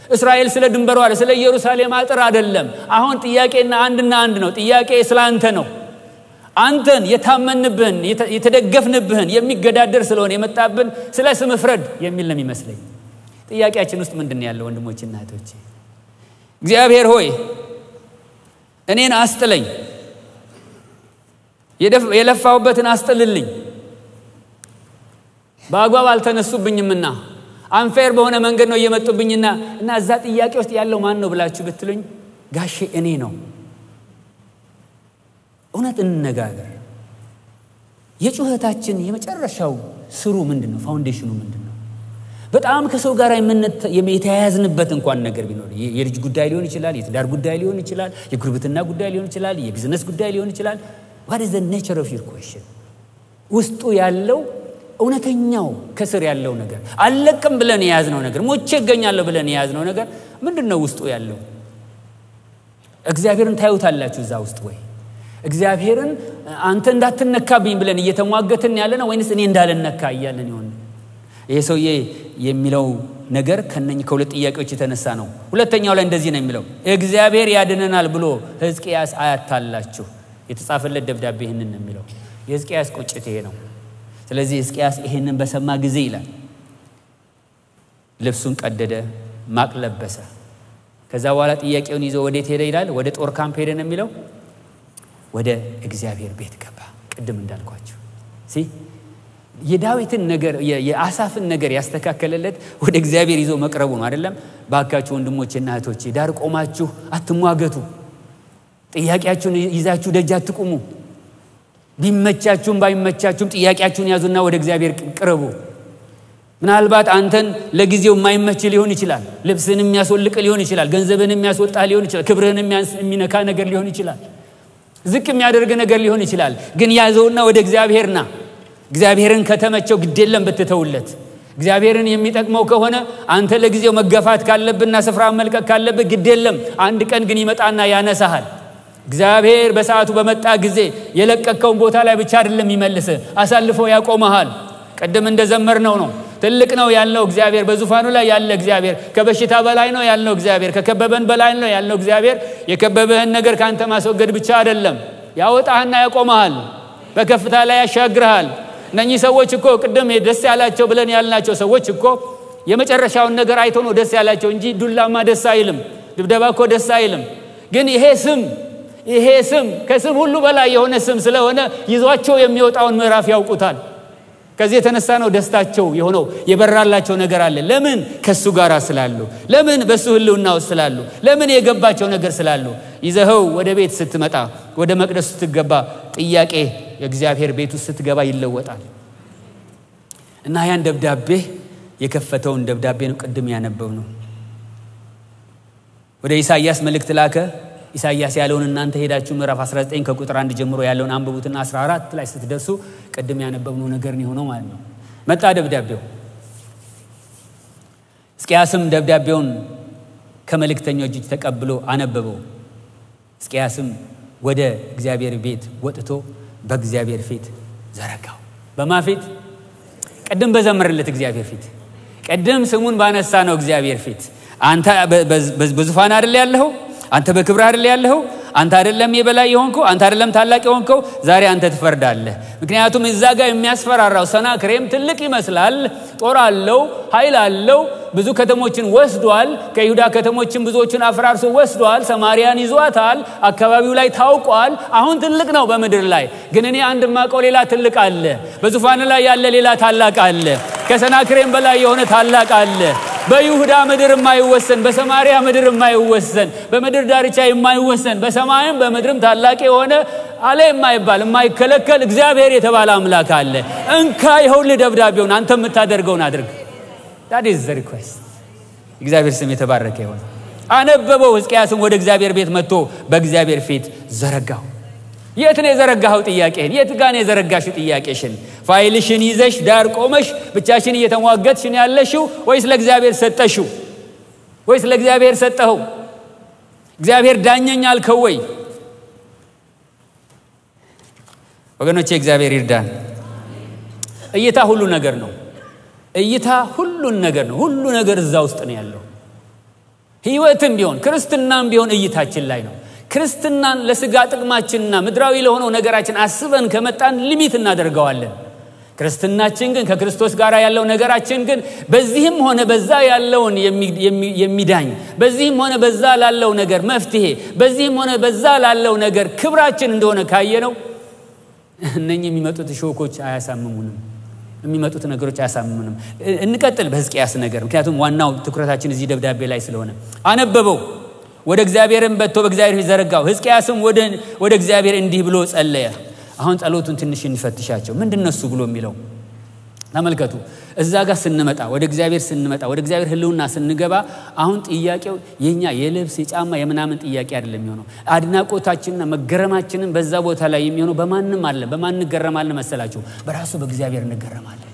እስራኤል ስለ ድንበሯ ስለ ኢየሩሳሌም አጥር አይደለም። አሁን ጥያቄና አንድና አንድ ነው። ጥያቄ ስላንተ ነው። አንተን የታመንብህን የተደገፍንብህን የሚገዳደር ስለሆነ የመጣብን ስለ ስምህ ፍረድ የሚል ነው የሚመስለኝ። ጥያቄያችን ውስጥ ምንድነው ያለው ወንድሞችና እህቶቼ? እግዚአብሔር ሆይ እኔን አስጥለኝ፣ የለፋሁበትን አስጥልልኝ፣ በአግባብ አልተነሱብኝምና አንፌር በሆነ መንገድ ነው እየመጡብኝና እና እዛ ጥያቄ ውስጥ ያለው ማን ነው ብላችሁ ብትሉኝ ጋሼ እኔ ነው። እውነት እንነጋገር። የጩኸታችን የመጨረሻው ስሩ ምንድነው? foundation ኑ ምንድነው? በጣም ከሰው ጋር የተያያዝንበት እንኳን ነገር ቢኖር የልጅ ጉዳይ ሊሆን ይችላል፣ የትዳር ጉዳይ ሊሆን ይችላል፣ የጉርብትና ጉዳይ ሊሆን ይችላል፣ የቢዝነስ ጉዳይ ሊሆን ይችላል። What is the nature of your question? ውስጡ ያለው እውነተኛው ከስር ያለው ነገር አለቅም ብለን የያዝነው ነገር ሞቼ እገኛለሁ ብለን የያዝነው ነገር ምንድነው ውስጡ ያለው? እግዚአብሔርን ታዩታላችሁ እዛ ውስጥ ወይ? እግዚአብሔርን አንተ እንዳትነካብኝ ብለን እየተሟገትን ያለነው ወይንስ እኔ እንዳልነካ እያለን ይሆን? ይሄ ሰውዬ የሚለው ነገር ከነኝ ከሁለት ጥያቄዎች የተነሳ ነው። ሁለተኛው ላይ እንደዚህ ነው የሚለው፣ እግዚአብሔር ያድነናል ብሎ ሕዝቅያስ አያታላችሁ። የተጻፈለት ደብዳቤ ይሄንን ነው የሚለው። የሕዝቅያስ ቁጭት ይሄ ነው። ስለዚህ ሕዝቅያስ ይሄንን በሰማ ጊዜ ይላል ልብሱን ቀደደ፣ ማቅ ለበሰ። ከዛ በኋላ ጥያቄውን ይዞ ወዴት ሄደ ይላል? ወደ ጦር ካምፕ ሄደ ነው የሚለው። ወደ እግዚአብሔር ቤት ገባ። ቅድም እንዳልኳችሁ የዳዊትን ነገር የአሳፍን ነገር ያስተካከለለት ወደ እግዚአብሔር ይዞ መቅረቡ ነው አይደለም? ባካችሁ ወንድሞቼና እህቶቼ ዳር ቆማችሁ አትሟገቱ። ጥያቄያችሁን ይዛችሁ ደጅ አትቁሙ። ቢመቻችሁም ባይመቻችሁም ጥያቄያችሁን ያዙና ወደ እግዚአብሔር ቅረቡ። ምናልባት አንተን ለጊዜው የማይመች ሊሆን ይችላል። ልብስህን የሚያስወልቅ ሊሆን ይችላል። ገንዘብህን የሚያስወጣ ሊሆን ይችላል። ክብርህን የሚነካ ነገር ሊሆን ይችላል። ዝቅ የሚያደርግ ነገር ሊሆን ይችላል። ግን ያዘውና ወደ እግዚአብሔር ና። እግዚአብሔርን ከተመቸው ግድ የለም ብትተውለት። እግዚአብሔርን የሚጠቅመው ከሆነ አንተ ለጊዜው መገፋት ካለብህና ስፍራ መልቀቅ ካለብህ ግድ የለም፣ አንድ ቀን ግን ይመጣና ያነሳሃል። እግዚአብሔር በሰዓቱ በመጣ ጊዜ የለቀቀውን ቦታ ላይ ብቻ አይደለም የሚመልስህ፣ አሳልፎ ያቆመሃል። ቅድም እንደዘመርነው ነው። ትልቅ ነው ያልነው እግዚአብሔር፣ በዙፋኑ ላይ ያለ እግዚአብሔር፣ ከበሽታ በላይ ነው ያልነው እግዚአብሔር፣ ከከበበን በላይ ነው ያልነው እግዚአብሔር። የከበበህን ነገር ካንተ ማስወገድ ብቻ አይደለም፣ ያወጣህና ያቆመሃል፣ በከፍታ ላይ ያሻግርሃል። እነኚህ ሰዎች እኮ ቅድም ደስ ያላቸው ብለን ያልናቸው ሰዎች እኮ የመጨረሻውን ነገር አይተው ነው ደስ ያላቸው እንጂ ዱላማ ደስ አይልም፣ ድብደባ እኮ ደስ አይልም። ግን ይሄ ስም ከስም ሁሉ በላይ የሆነ ስም ስለሆነ ይዟቸው የሚወጣውን ምዕራፍ ያውቁታል። ከዚህ የተነሳ ነው ደስታቸው የሆነው። የበራላቸው ነገር አለ። ለምን? ከሱ ጋር ስላሉ። ለምን? በሱ ህልውና ውስጥ ስላሉ። ለምን? የገባቸው ነገር ስላሉ። ይዘኸው ወደ ቤት ስትመጣ፣ ወደ መቅደስ ስትገባ፣ ጥያቄ የእግዚአብሔር ቤት ውስጥ ስትገባ ይለወጣል። እና ያን ደብዳቤ የከፈተውን ደብዳቤ ነው ቅድም ያነበብነው። ወደ ኢሳይያስ መልእክት ላከ። ኢሳይያስ ያለውን እናንተ ሄዳችሁ ምዕራፍ 19 ከቁጥር 1 ጀምሮ ያለውን አንብቡትና 14 ላይ ስትደርሱ ቅድም ያነበብነው ነገር ነው የሆነው ማለት ነው። መጣ ደብዳቤው። ሕዝቅያስም ደብዳቤውን ከመልእክተኞች እጅ ተቀብሎ አነበበው። ሕዝቅያስም ወደ እግዚአብሔር ቤት ወጥቶ በእግዚአብሔር ፊት ዘረጋው። በማ ፊት? ቅድም በዘመረለት እግዚአብሔር ፊት፣ ቅድም ስሙን ባነሳ ነው እግዚአብሔር ፊት። አንተ በዙፋን አይደል ያለኸው? አንተ በክብር አይደል ያለኸው? አንተ አይደለም የበላይ የሆንከው? አንተ አይደለም ታላቅ የሆንከው? ዛሬ አንተ ትፈርዳለህ። ምክንያቱም እዛ ጋር የሚያስፈራራው ሰናክሬም ትልቅ ይመስላል፣ ጦር አለው፣ ኃይል አለው፣ ብዙ ከተሞችን ወስዷል። ከይሁዳ ከተሞችን ብዙዎችን አፈራርሶ ወስዷል። ሰማርያን ይዟታል። አካባቢው ላይ ታውቋል። አሁን ትልቅ ነው በምድር ላይ። ግን እኔ አንድ ማቀው ሌላ ትልቅ አለ። በዙፋን ላይ ያለ ሌላ ታላቅ አለ። ከሰናክሬም በላይ የሆነ ታላቅ አለ። በይሁዳ ምድር የማይወሰን፣ በሰማርያ ምድር የማይወሰን፣ በምድር ዳርቻ የማይወሰን፣ በሰማይም በምድርም ታላቅ የሆነ አለ የማይባል የማይከለከል እግዚአብሔር የተባለ አምላክ አለ። እንካ ይኸውልህ ደብዳቤውን፣ አንተ የምታደርገውን አድርግ። That is the request። እግዚአብሔር ስም የተባረከ ይሁን። አነበበው። ሕዝቅያስም ወደ እግዚአብሔር ቤት መጥቶ በእግዚአብሔር ፊት ዘረጋው። የት ነው የዘረጋኸው ጥያቄህን? የት ጋር ነው የዘረጋሽው ጥያቄሽን? ፋይልሽን ይዘሽ ዳር ቆመሽ ብቻሽን እየተሟገትሽ ነው ያለሽው ወይስ ለእግዚአብሔር ሰጠሽው? ወይስ ለእግዚአብሔር ሰጠኸው? እግዚአብሔር ዳኘኝ አልከው ወይ? ወገኖቼ እግዚአብሔር ይርዳን። እይታ ሁሉ ነገር ነው። እይታ ሁሉን ነገር ነው። ሁሉ ነገር እዛ ውስጥ ነው ያለው። ህይወትም ቢሆን ክርስትናም ቢሆን እይታችን ላይ ነው። ክርስትናን ለስጋ ጥቅማችንና ምድራዊ ለሆነው ነገራችን አስበን ከመጣን ሊሚት እናደርገዋለን። ክርስትናችን ግን ከክርስቶስ ጋር ያለው ነገራችን ግን በዚህም ሆነ በዛ ያለውን የሚዳኝ፣ በዚህም ሆነ በዛ ላለው ነገር መፍትሄ፣ በዚህም ሆነ በዛ ላለው ነገር ክብራችን እንደሆነ ካየነው እነኚህ የሚመጡት ሾኮች አያሳምሙንም። የሚመጡት ነገሮች አያሳምሙንም። እንቀጥል በሕዝቅያስ ነገር፣ ምክንያቱም ዋናው ትኩረታችን እዚህ ደብዳቤ ላይ ስለሆነ። አነበበው፣ ወደ እግዚአብሔርም በቶ በእግዚአብሔር ፊት ዘረጋው። ሕዝቅያስም ወደ እግዚአብሔር እንዲህ ብሎ ጸለየ። አሁን ጸሎቱን ትንሽ እንፈትሻቸው። ምንድነው እሱ ብሎ የሚለው? ተመልከቱ። እዛ ጋር ስንመጣ፣ ወደ እግዚአብሔር ስንመጣ፣ ወደ እግዚአብሔር ህልውና ስንገባ አሁን ጥያቄው የኛ የልብስ የጫማ የምናምን ጥያቄ አይደለም የሚሆነው። አድናቆታችንና መገረማችንን በዛ ቦታ ላይ የሚሆነው በማንም አይደለም። በማን እንገረማለን መሰላችሁ? በራሱ በእግዚአብሔር እንገረማለን።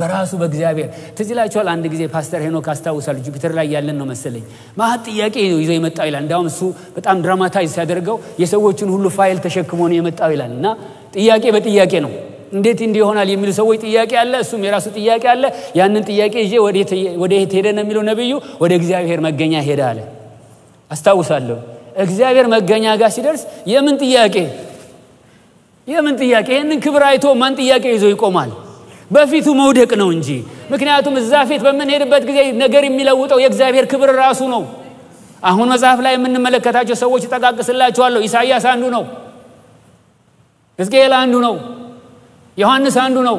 በራሱ በእግዚአብሔር። ትዝ ይላችኋል አንድ ጊዜ ፓስተር ሄኖክ አስታውሳለሁ፣ ጁፒተር ላይ ያለን ነው መሰለኝ፣ ማት ጥያቄ ይዞ የመጣው ይላል። እንዳውም እሱ በጣም dramatize ሲያደርገው የሰዎችን ሁሉ ፋይል ተሸክሞ ነው የመጣው ይላል። እና ጥያቄ በጥያቄ ነው። እንዴት እንዲህ ይሆናል የሚሉ ሰዎች ጥያቄ አለ፣ እሱም የራሱ ጥያቄ አለ። ያንን ጥያቄ ይዤ ወደ የት ሄደ ነው የሚለው ነብዩ፣ ወደ እግዚአብሔር መገኛ ሄደ አለ። አስታውሳለሁ። እግዚአብሔር መገኛ ጋር ሲደርስ የምን ጥያቄ የምን ጥያቄ? ይሄንን ክብር አይቶ ማን ጥያቄ ይዞ ይቆማል? በፊቱ መውደቅ ነው እንጂ። ምክንያቱም እዛ ፊት በምንሄድበት ጊዜ ነገር የሚለውጠው የእግዚአብሔር ክብር ራሱ ነው። አሁን መጽሐፍ ላይ የምንመለከታቸው ሰዎች ጠቃቅስላችኋለሁ። ኢሳይያስ አንዱ ነው። ሕዝቅኤል አንዱ ነው። ዮሐንስ አንዱ ነው።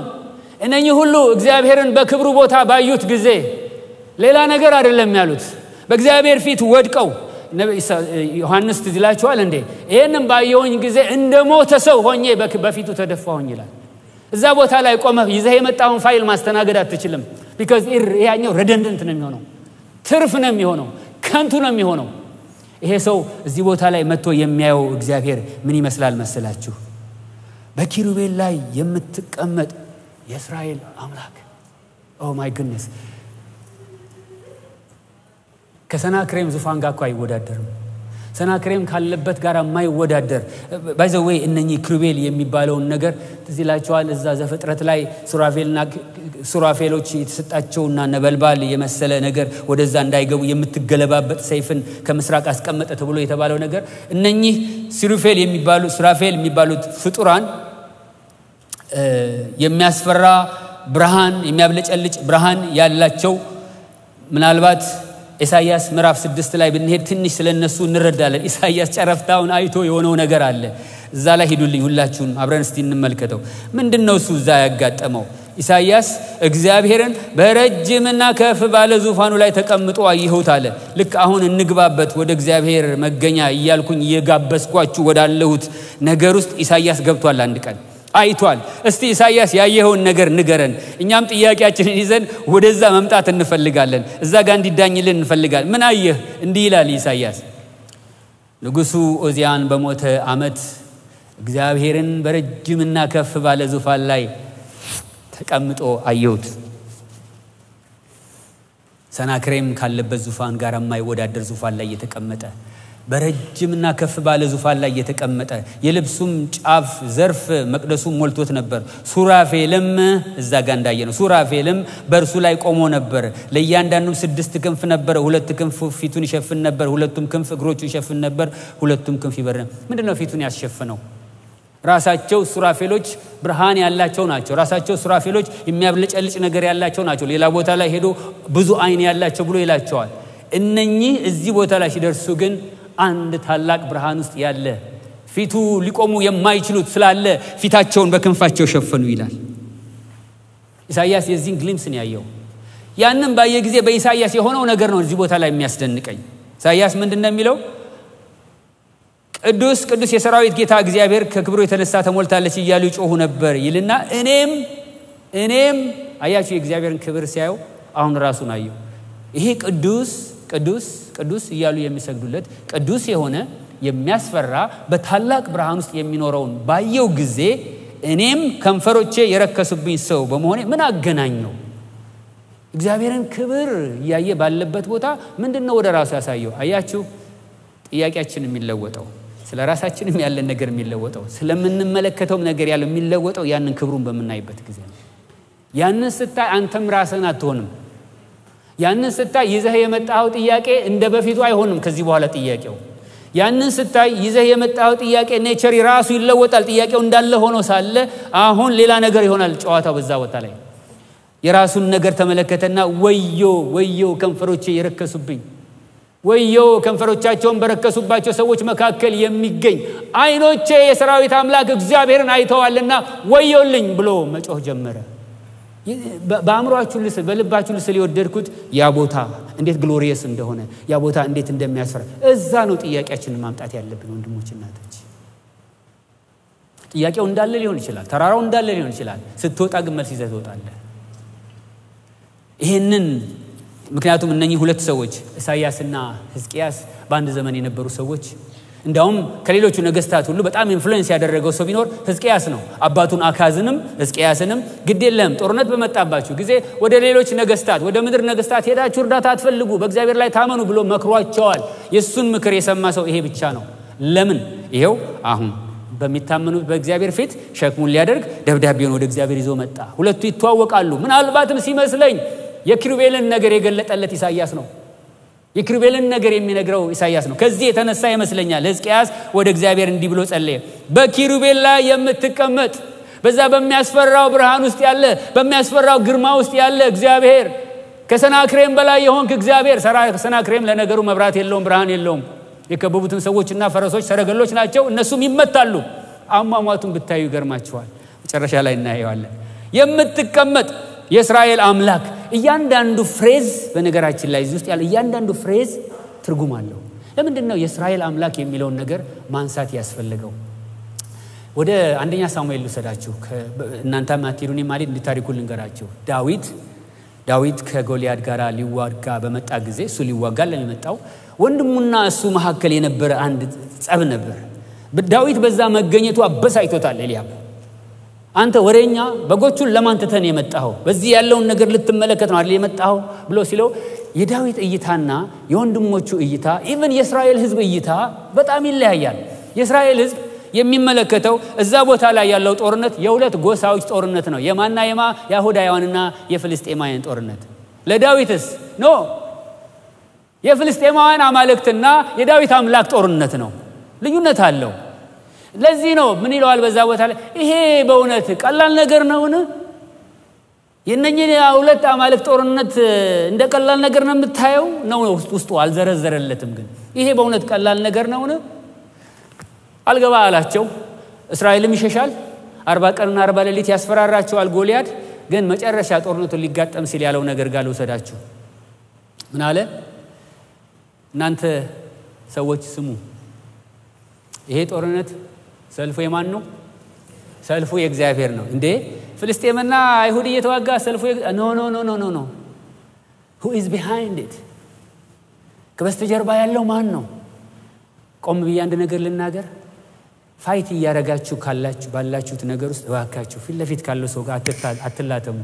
እነኚህ ሁሉ እግዚአብሔርን በክብሩ ቦታ ባዩት ጊዜ ሌላ ነገር አይደለም ያሉት። በእግዚአብሔር ፊት ወድቀው፣ ዮሐንስ ትዝ ይላችኋል እንዴ? ይሄንን ባየሁኝ ጊዜ እንደ ሞተ ሰው ሆኜ በፊቱ ተደፋሁኝ ይላል። እዛ ቦታ ላይ ቆመህ ይዘህ የመጣውን ፋይል ማስተናገድ አትችልም። because ያኛው redundant ነው የሚሆነው፣ ትርፍ ነው የሚሆነው፣ ከንቱ ነው የሚሆነው። ይሄ ሰው እዚህ ቦታ ላይ መጥቶ የሚያየው እግዚአብሔር ምን ይመስላል መሰላችሁ? በኪሩቤል ላይ የምትቀመጥ የእስራኤል አምላክ። Oh my goodness! ከሰናክሬም ዙፋን ጋር እኮ አይወዳደርም። ሰናክሬም ካለበት ጋር የማይወዳደር፣ by the way እነኚህ ኪሩቤል የሚባለውን ነገር ትዝ ይላችኋል። እዛ ዘፍጥረት ላይ ሱራፌልና ሱራፌሎች የተሰጣቸውና ነበልባል የመሰለ ነገር ወደዛ እንዳይገቡ የምትገለባበጥ ሰይፍን ከምስራቅ አስቀመጠ ተብሎ የተባለው ነገር፣ እነኚህ ሱራፌል የሚባሉ ሱራፌል የሚባሉት ፍጡራን የሚያስፈራ ብርሃን፣ የሚያብለጨልጭ ብርሃን ያላቸው፣ ምናልባት ኢሳይያስ ምዕራፍ 6 ላይ ብንሄድ ትንሽ ስለነሱ እንረዳለን። ኢሳይያስ ጨረፍታውን አይቶ የሆነው ነገር አለ። እዛ ላይ ሂዱልኝ ሁላችሁም አብረን እስቲ እንመልከተው። ምንድነው እሱ እዛ ያጋጠመው? ኢሳይያስ እግዚአብሔርን በረጅምና ከፍ ባለ ዙፋኑ ላይ ተቀምጦ አየሁት አለ። ልክ አሁን እንግባበት ወደ እግዚአብሔር መገኛ እያልኩኝ እየጋበዝኳችሁ ወዳለሁት ነገር ውስጥ ኢሳይያስ ገብቷል። አንድ ቀን አይቷል። እስቲ ኢሳይያስ ያየኸውን ነገር ንገረን፣ እኛም ጥያቄያችንን ይዘን ወደዛ መምጣት እንፈልጋለን፣ እዛ ጋር እንዲዳኝልን እንፈልጋለን። ምን አየህ? እንዲህ ይላል ኢሳይያስ፣ ንጉሱ ኦዚያን በሞተ ዓመት እግዚአብሔርን በረጅምና ከፍ ባለ ዙፋን ላይ ተቀምጦ አየሁት። ሰናክሬም ካለበት ዙፋን ጋር የማይወዳደር ዙፋን ላይ የተቀመጠ፣ በረጅምና ከፍ ባለ ዙፋን ላይ የተቀመጠ፣ የልብሱም ጫፍ ዘርፍ መቅደሱን ሞልቶት ነበር። ሱራፌልም እዛ ጋር እንዳየነው ሱራፌልም በእርሱ ላይ ቆሞ ነበር። ለእያንዳንዱም 6 ክንፍ ነበር። 2 ክንፍ ፊቱን ይሸፍን ነበር፣ 2ቱም ክንፍ እግሮቹን ይሸፍን ነበር፣ 2ቱም ክንፍ ይበር። ምንድነው ፊቱን ያስሸፍነው? ራሳቸው ሱራፌሎች ብርሃን ያላቸው ናቸው። ራሳቸው ሱራፌሎች የሚያብለጨልጭ ነገር ያላቸው ናቸው። ሌላ ቦታ ላይ ሄዶ ብዙ አይን ያላቸው ብሎ ይላቸዋል። እነኚህ እዚህ ቦታ ላይ ሲደርሱ ግን አንድ ታላቅ ብርሃን ውስጥ ያለ ፊቱ ሊቆሙ የማይችሉት ስላለ ፊታቸውን በክንፋቸው ሸፈኑ ይላል። ኢሳይያስ የዚህን glimpse ነው ያየው። ያንን ባየ ጊዜ በኢሳይያስ የሆነው ነገር ነው እዚህ ቦታ ላይ የሚያስደንቀኝ። ኢሳይያስ ምንድነው የሚለው? ቅዱስ ቅዱስ የሰራዊት ጌታ እግዚአብሔር ከክብሩ የተነሳ ተሞልታለች እያሉ ይጮሁ ነበር ይልና እኔም አያችሁ የእግዚአብሔርን ክብር ሲያዩ አሁን ራሱን አየው። ይሄ ቅዱስ ቅዱስ ቅዱስ እያሉ የሚሰግዱለት ቅዱስ የሆነ የሚያስፈራ በታላቅ ብርሃን ውስጥ የሚኖረውን ባየው ጊዜ እኔም ከንፈሮቼ የረከሱብኝ ሰው በመሆኔ ምን አገናኘው? እግዚአብሔርን ክብር እያየ ባለበት ቦታ ምንድነው ወደ ራሱ ያሳየው? አያችሁ ጥያቄያችን የሚለወጠው ስለ ራሳችንም ያለን ነገር የሚለወጠው ስለምንመለከተውም ነገር ያለው የሚለወጠው ያንን ክብሩን በምናይበት ጊዜ ነው። ያንን ስታይ አንተም ራስህን አትሆንም። ያንን ስታይ ይዘህ የመጣኸው ጥያቄ እንደ በፊቱ አይሆንም። ከዚህ በኋላ ጥያቄው ያንን ስታይ ይዘህ የመጣኸው ጥያቄ nature ራሱ ይለወጣል። ጥያቄው እንዳለ ሆኖ ሳለ አሁን ሌላ ነገር ይሆናል ጨዋታው በዛ ቦታ ላይ። የራሱን ነገር ተመለከተና ወዮ ወዮ ከንፈሮቼ የረከሱብኝ፣ ወዮ ከንፈሮቻቸውን በረከሱባቸው ሰዎች መካከል የሚገኝ አይኖቼ የሰራዊት አምላክ እግዚአብሔርን አይተዋልና ወዮልኝ ብሎ መጮህ ጀመረ። በአእምሯችሁ ልስል በልባችሁ ልስል የወደድኩት ያ ቦታ እንዴት glorious እንደሆነ ያ ቦታ እንዴት እንደሚያስፈራ እዛ ነው ጥያቄያችንን ማምጣት ያለብን ወንድሞች እናቶች። ጥያቄው እንዳለ ሊሆን ይችላል፣ ተራራው እንዳለ ሊሆን ይችላል። ስትወጣ ግን መልስ ይዘህ ትወጣለህ። ይሄንን ምክንያቱም እነኚህ ሁለት ሰዎች ኢሳይያስና ሕዝቅያስ በአንድ ዘመን የነበሩ ሰዎች፣ እንዳውም ከሌሎቹ ነገስታት ሁሉ በጣም influence ያደረገው ሰው ቢኖር ሕዝቅያስ ነው። አባቱን አካዝንም ሕዝቅያስንም ግድ የለም ጦርነት በመጣባችሁ ጊዜ ወደ ሌሎች ነገስታት ወደ ምድር ነገስታት ሄዳችሁ እርዳታ አትፈልጉ፣ በእግዚአብሔር ላይ ታመኑ ብሎ መክሯቸዋል። የሱን ምክር የሰማ ሰው ይሄ ብቻ ነው። ለምን? ይሄው አሁን በሚታመኑት በእግዚአብሔር ፊት ሸክሙን ሊያደርግ ደብዳቤውን ወደ እግዚአብሔር ይዞ መጣ። ሁለቱ ይተዋወቃሉ። ምናልባትም ሲመስለኝ የኪሩቤልን ነገር የገለጠለት ኢሳይያስ ነው። የኪሩቤልን ነገር የሚነግረው ኢሳይያስ ነው። ከዚህ የተነሳ ይመስለኛል ሕዝቅያስ ወደ እግዚአብሔር እንዲህ ብሎ ጸለየ። በኪሩቤል ላይ የምትቀመጥ በዛ በሚያስፈራው ብርሃን ውስጥ ያለ በሚያስፈራው ግርማ ውስጥ ያለ እግዚአብሔር፣ ከሰናክሬም በላይ የሆንክ እግዚአብሔር። ሰናክሬም ለነገሩ መብራት የለውም፣ ብርሃን የለውም። የከበቡትን ሰዎችና ፈረሶች ሰረገሎች ናቸው፣ እነሱም ይመታሉ። አሟሟቱን ብታዩ ይገርማችኋል። መጨረሻ ላይ እናየዋለን። የምትቀመጥ የእስራኤል አምላክ። እያንዳንዱ phrase በነገራችን ላይ እዚህ ውስጥ ያለው እያንዳንዱ phrase ትርጉም አለው። ለምንድን ነው የእስራኤል አምላክ የሚለውን ነገር ማንሳት ያስፈልገው? ወደ አንደኛ ሳሙኤል ልውሰዳችሁ። እናንተም አትሄዱ እኔም አልሄድ፣ እንዲታሪኩ ልንገራችሁ። ዳዊት ከጎልያድ ጋር ሊዋጋ በመጣ ጊዜ እሱ ሊዋጋ ለሚመጣው ወንድሙና እሱ መካከል የነበረ አንድ ጸብ ነበር። ዳዊት በዛ መገኘቱ አበሳጭቶታል ኤልያብ። አንተ ወሬኛ በጎቹን ለማን ትተህ ነው የመጣኸው? በዚህ ያለውን ነገር ልትመለከት ነው አይደል የመጣኸው ብሎ ሲለው የዳዊት እይታና የወንድሞቹ እይታ even የእስራኤል ሕዝብ እይታ በጣም ይለያያል። የእስራኤል ሕዝብ የሚመለከተው እዛ ቦታ ላይ ያለው ጦርነት የሁለት ጎሳዎች ጦርነት ነው። የማና የማ? የአይሁዳውያንና የፍልስጤማውያን ጦርነት። ለዳዊትስ no የፍልስጤማውያን አማልክትና የዳዊት አምላክ ጦርነት ነው። ልዩነት አለው። ለዚህ ነው ምን ይለዋል በዛ ቦታ ላይ ይሄ በእውነት ቀላል ነገር ነውን? የእነኚህ ሁለት አማልክት ጦርነት እንደ ቀላል ነገር ነው የምታየው? ነው ውስጡ አልዘረዘረለትም። ግን ይሄ በእውነት ቀላል ነገር ነውን? አልገባ አላቸው። እስራኤልም ይሸሻል። 40 ቀንና 40 ሌሊት ያስፈራራቸዋል ጎልያድ። ግን መጨረሻ ጦርነቱን ሊጋጠም ሲል ያለው ነገር ጋር ልውሰዳችሁ። ምን አለ? እናንተ ሰዎች ስሙ፣ ይሄ ጦርነት ሰልፉ የማን ነው? ሰልፉ የእግዚአብሔር ነው። እንዴ ፍልስጤምና አይሁድ እየተዋጋ ሰልፉ no no no no no no who is behind it? ከበስተጀርባ ያለው ማን ነው? ቆም ብዬ አንድ ነገር ልናገር። fight እያረጋችሁ ካላችሁ ባላችሁት ነገር ውስጥ እባካችሁ ፊት ለፊት ካለው ሰው ጋር አትላተሙ።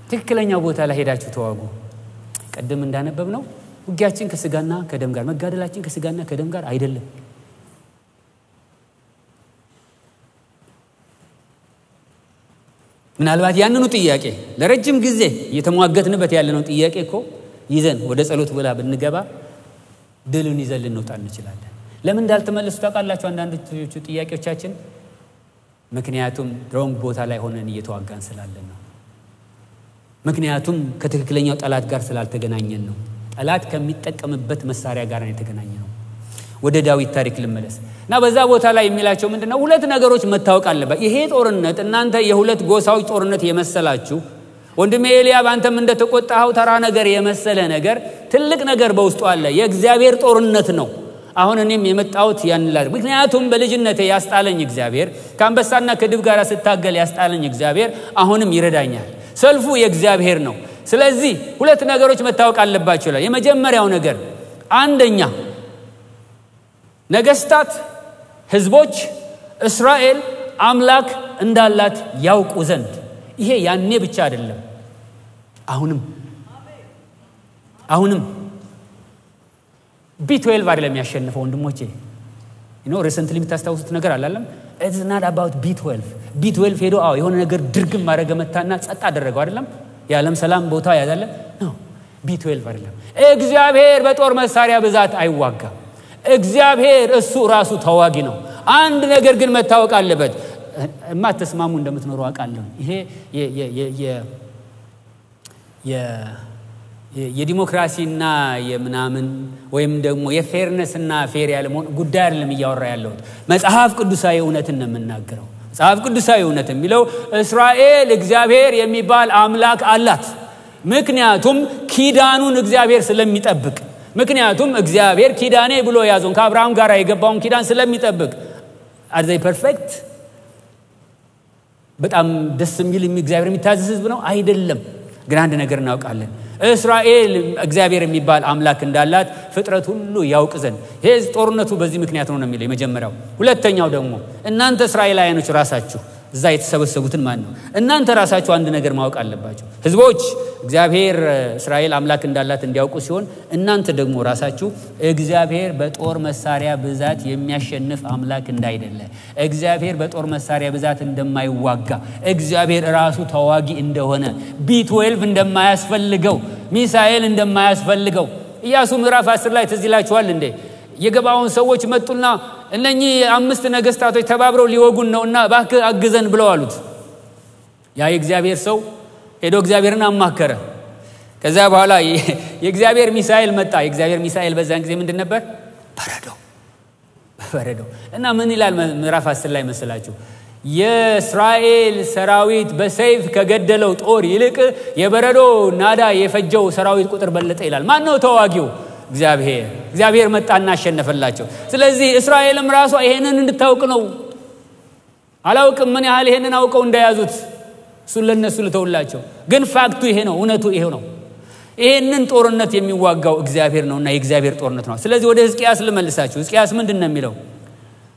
ትክክለኛው ቦታ ላይ ሄዳችሁ ተዋጉ። ቅድም እንዳነበብነው ውጊያችን ከስጋና ከደም ጋር፣ መጋደላችን ከስጋና ከደም ጋር አይደለም። ምናልባት ያንኑ ጥያቄ ለረጅም ጊዜ እየተሟገትንበት ያለነው ጥያቄ እኮ ይዘን ወደ ጸሎት ብላ ብንገባ ድልን ይዘን ልንወጣ እንችላለን። ለምን እንዳልተመለሱ ታውቃላችሁ? አንዳንዶቹ ጥያቄዎቻችን ምክንያቱም wrong ቦታ ላይ ሆነን እየተዋጋን ስላለን ነው። ምክንያቱም ከትክክለኛው ጠላት ጋር ስላልተገናኘን ነው። ጠላት ከሚጠቀምበት መሳሪያ ጋር ነው የተገናኘነው። ወደ ዳዊት ታሪክ ልመለስ እና በዛ ቦታ ላይ የሚላቸው ምንድነው? ሁለት ነገሮች መታወቅ አለበት። ይሄ ጦርነት እናንተ የሁለት ጎሳዎች ጦርነት የመሰላችሁ፣ ወንድሜ ኤልያብ አንተም እንደተቆጣኸው ተራ ነገር የመሰለ ነገር ትልቅ ነገር በውስጡ አለ። የእግዚአብሔር ጦርነት ነው። አሁን እኔም የመጣሁት ያን ላድርግ። ምክንያቱም በልጅነቴ ያስጣለኝ እግዚአብሔር፣ ከአንበሳና ከድብ ጋር ስታገል ያስጣለኝ እግዚአብሔር አሁንም ይረዳኛል። ሰልፉ የእግዚአብሔር ነው። ስለዚህ ሁለት ነገሮች መታወቅ አለባቸው ይላል። የመጀመሪያው ነገር፣ አንደኛ ነገስታት፣ ህዝቦች እስራኤል አምላክ እንዳላት ያውቁ ዘንድ። ይሄ ያኔ ብቻ አይደለም፣ አሁንም B12 አይደለም ያሸነፈው ወንድሞቼ። Recently የምታስታውሱት ነገር አላለም? It's not about B12። B12 ሄዶ አዎ የሆነ ነገር ድርግም ማድረገ መታና ጸጥ አደረገው አይደለም? የዓለም ሰላም ቦታ ያዛለ ነው። B12 አይደለም። እግዚአብሔር በጦር መሳሪያ ብዛት አይዋጋም። እግዚአብሔር እሱ ራሱ ተዋጊ ነው። አንድ ነገር ግን መታወቅ አለበት። የማትስማሙ እንደምትኖሩ አውቃለሁ። ይሄ የዲሞክራሲና የምናምን ወይም ደግሞ የ fairness ና fair ያለመሆን ጉዳይ አይደለም እያወራ ያለሁት። መጽሐፍ ቅዱሳዊ እውነትን ነው የምናገረው። መጽሐፍ ቅዱሳዊ እውነት የሚለው እስራኤል እግዚአብሔር የሚባል አምላክ አላት። ምክንያቱም ኪዳኑን እግዚአብሔር ስለሚጠብቅ፣ ምክንያቱም እግዚአብሔር ኪዳኔ ብሎ ያዘውን ከአብርሃም ጋር የገባውን ኪዳን ስለሚጠብቅ። Are they perfect? በጣም ደስ የሚል እግዚአብሔር የሚታዘዝ ህዝብ ነው? አይደለም። ግን አንድ ነገር እናውቃለን። እስራኤል እግዚአብሔር የሚባል አምላክ እንዳላት ፍጥረት ሁሉ ያውቅ ዘንድ ይሄ ጦርነቱ በዚህ ምክንያት ነው የሚለው የመጀመሪያው። ሁለተኛው ደግሞ እናንተ እስራኤላውያኖች ራሳችሁ፣ እዛ የተሰበሰቡትን ማን ነው፣ እናንተ ራሳችሁ አንድ ነገር ማወቅ አለባችሁ። ህዝቦች እግዚአብሔር እስራኤል አምላክ እንዳላት እንዲያውቁ ሲሆን እናንተ ደግሞ ራሳችሁ እግዚአብሔር በጦር መሳሪያ ብዛት የሚያሸንፍ አምላክ እንዳይደለ፣ እግዚአብሔር በጦር መሳሪያ ብዛት እንደማይዋጋ፣ እግዚአብሔር ራሱ ተዋጊ እንደሆነ፣ B12 እንደማያስፈልገው፣ ሚሳኤል እንደማያስፈልገው። ኢያሱ ምዕራፍ 10 ላይ ትዝ ይላችኋል እንዴ? የገባዖን ሰዎች መጡና እነኚህ አምስት ነገስታቶች ተባብረው ሊወጉን ነውና እባክህ አግዘን ብለው አሉት። ያ የእግዚአብሔር ሰው ሄዶ እግዚአብሔርን አማከረ። ከዛ በኋላ የእግዚአብሔር ሚሳኤል መጣ። የእግዚአብሔር ሚሳኤል በዛን ጊዜ ምንድን ነበር? በረዶ፣ በረዶ። እና ምን ይላል ምዕራፍ 10 ላይ መስላችሁ? የእስራኤል ሰራዊት በሰይፍ ከገደለው ጦር ይልቅ የበረዶ ናዳ የፈጀው ሰራዊት ቁጥር በለጠ ይላል። ማን ነው ተዋጊው? እግዚአብሔር። እግዚአብሔር መጣና አሸነፈላቸው። ስለዚህ እስራኤልም ራሷ ይሄንን እንድታውቅ ነው። አላውቅም ምን ያህል ይሄንን አውቀው እንደያዙት፣ እሱን ለነሱ ልተውላቸው። ግን fact ኡ ይሄ ነው፣ እውነቱ ይሄ ነው። ይሄንን ጦርነት የሚዋጋው እግዚአብሔር ነውና የእግዚአብሔር ጦርነት ነው። ስለዚህ ወደ ሕዝቅያስ ልመልሳችሁ። ሕዝቅያስ ምንድን ነው የሚለው?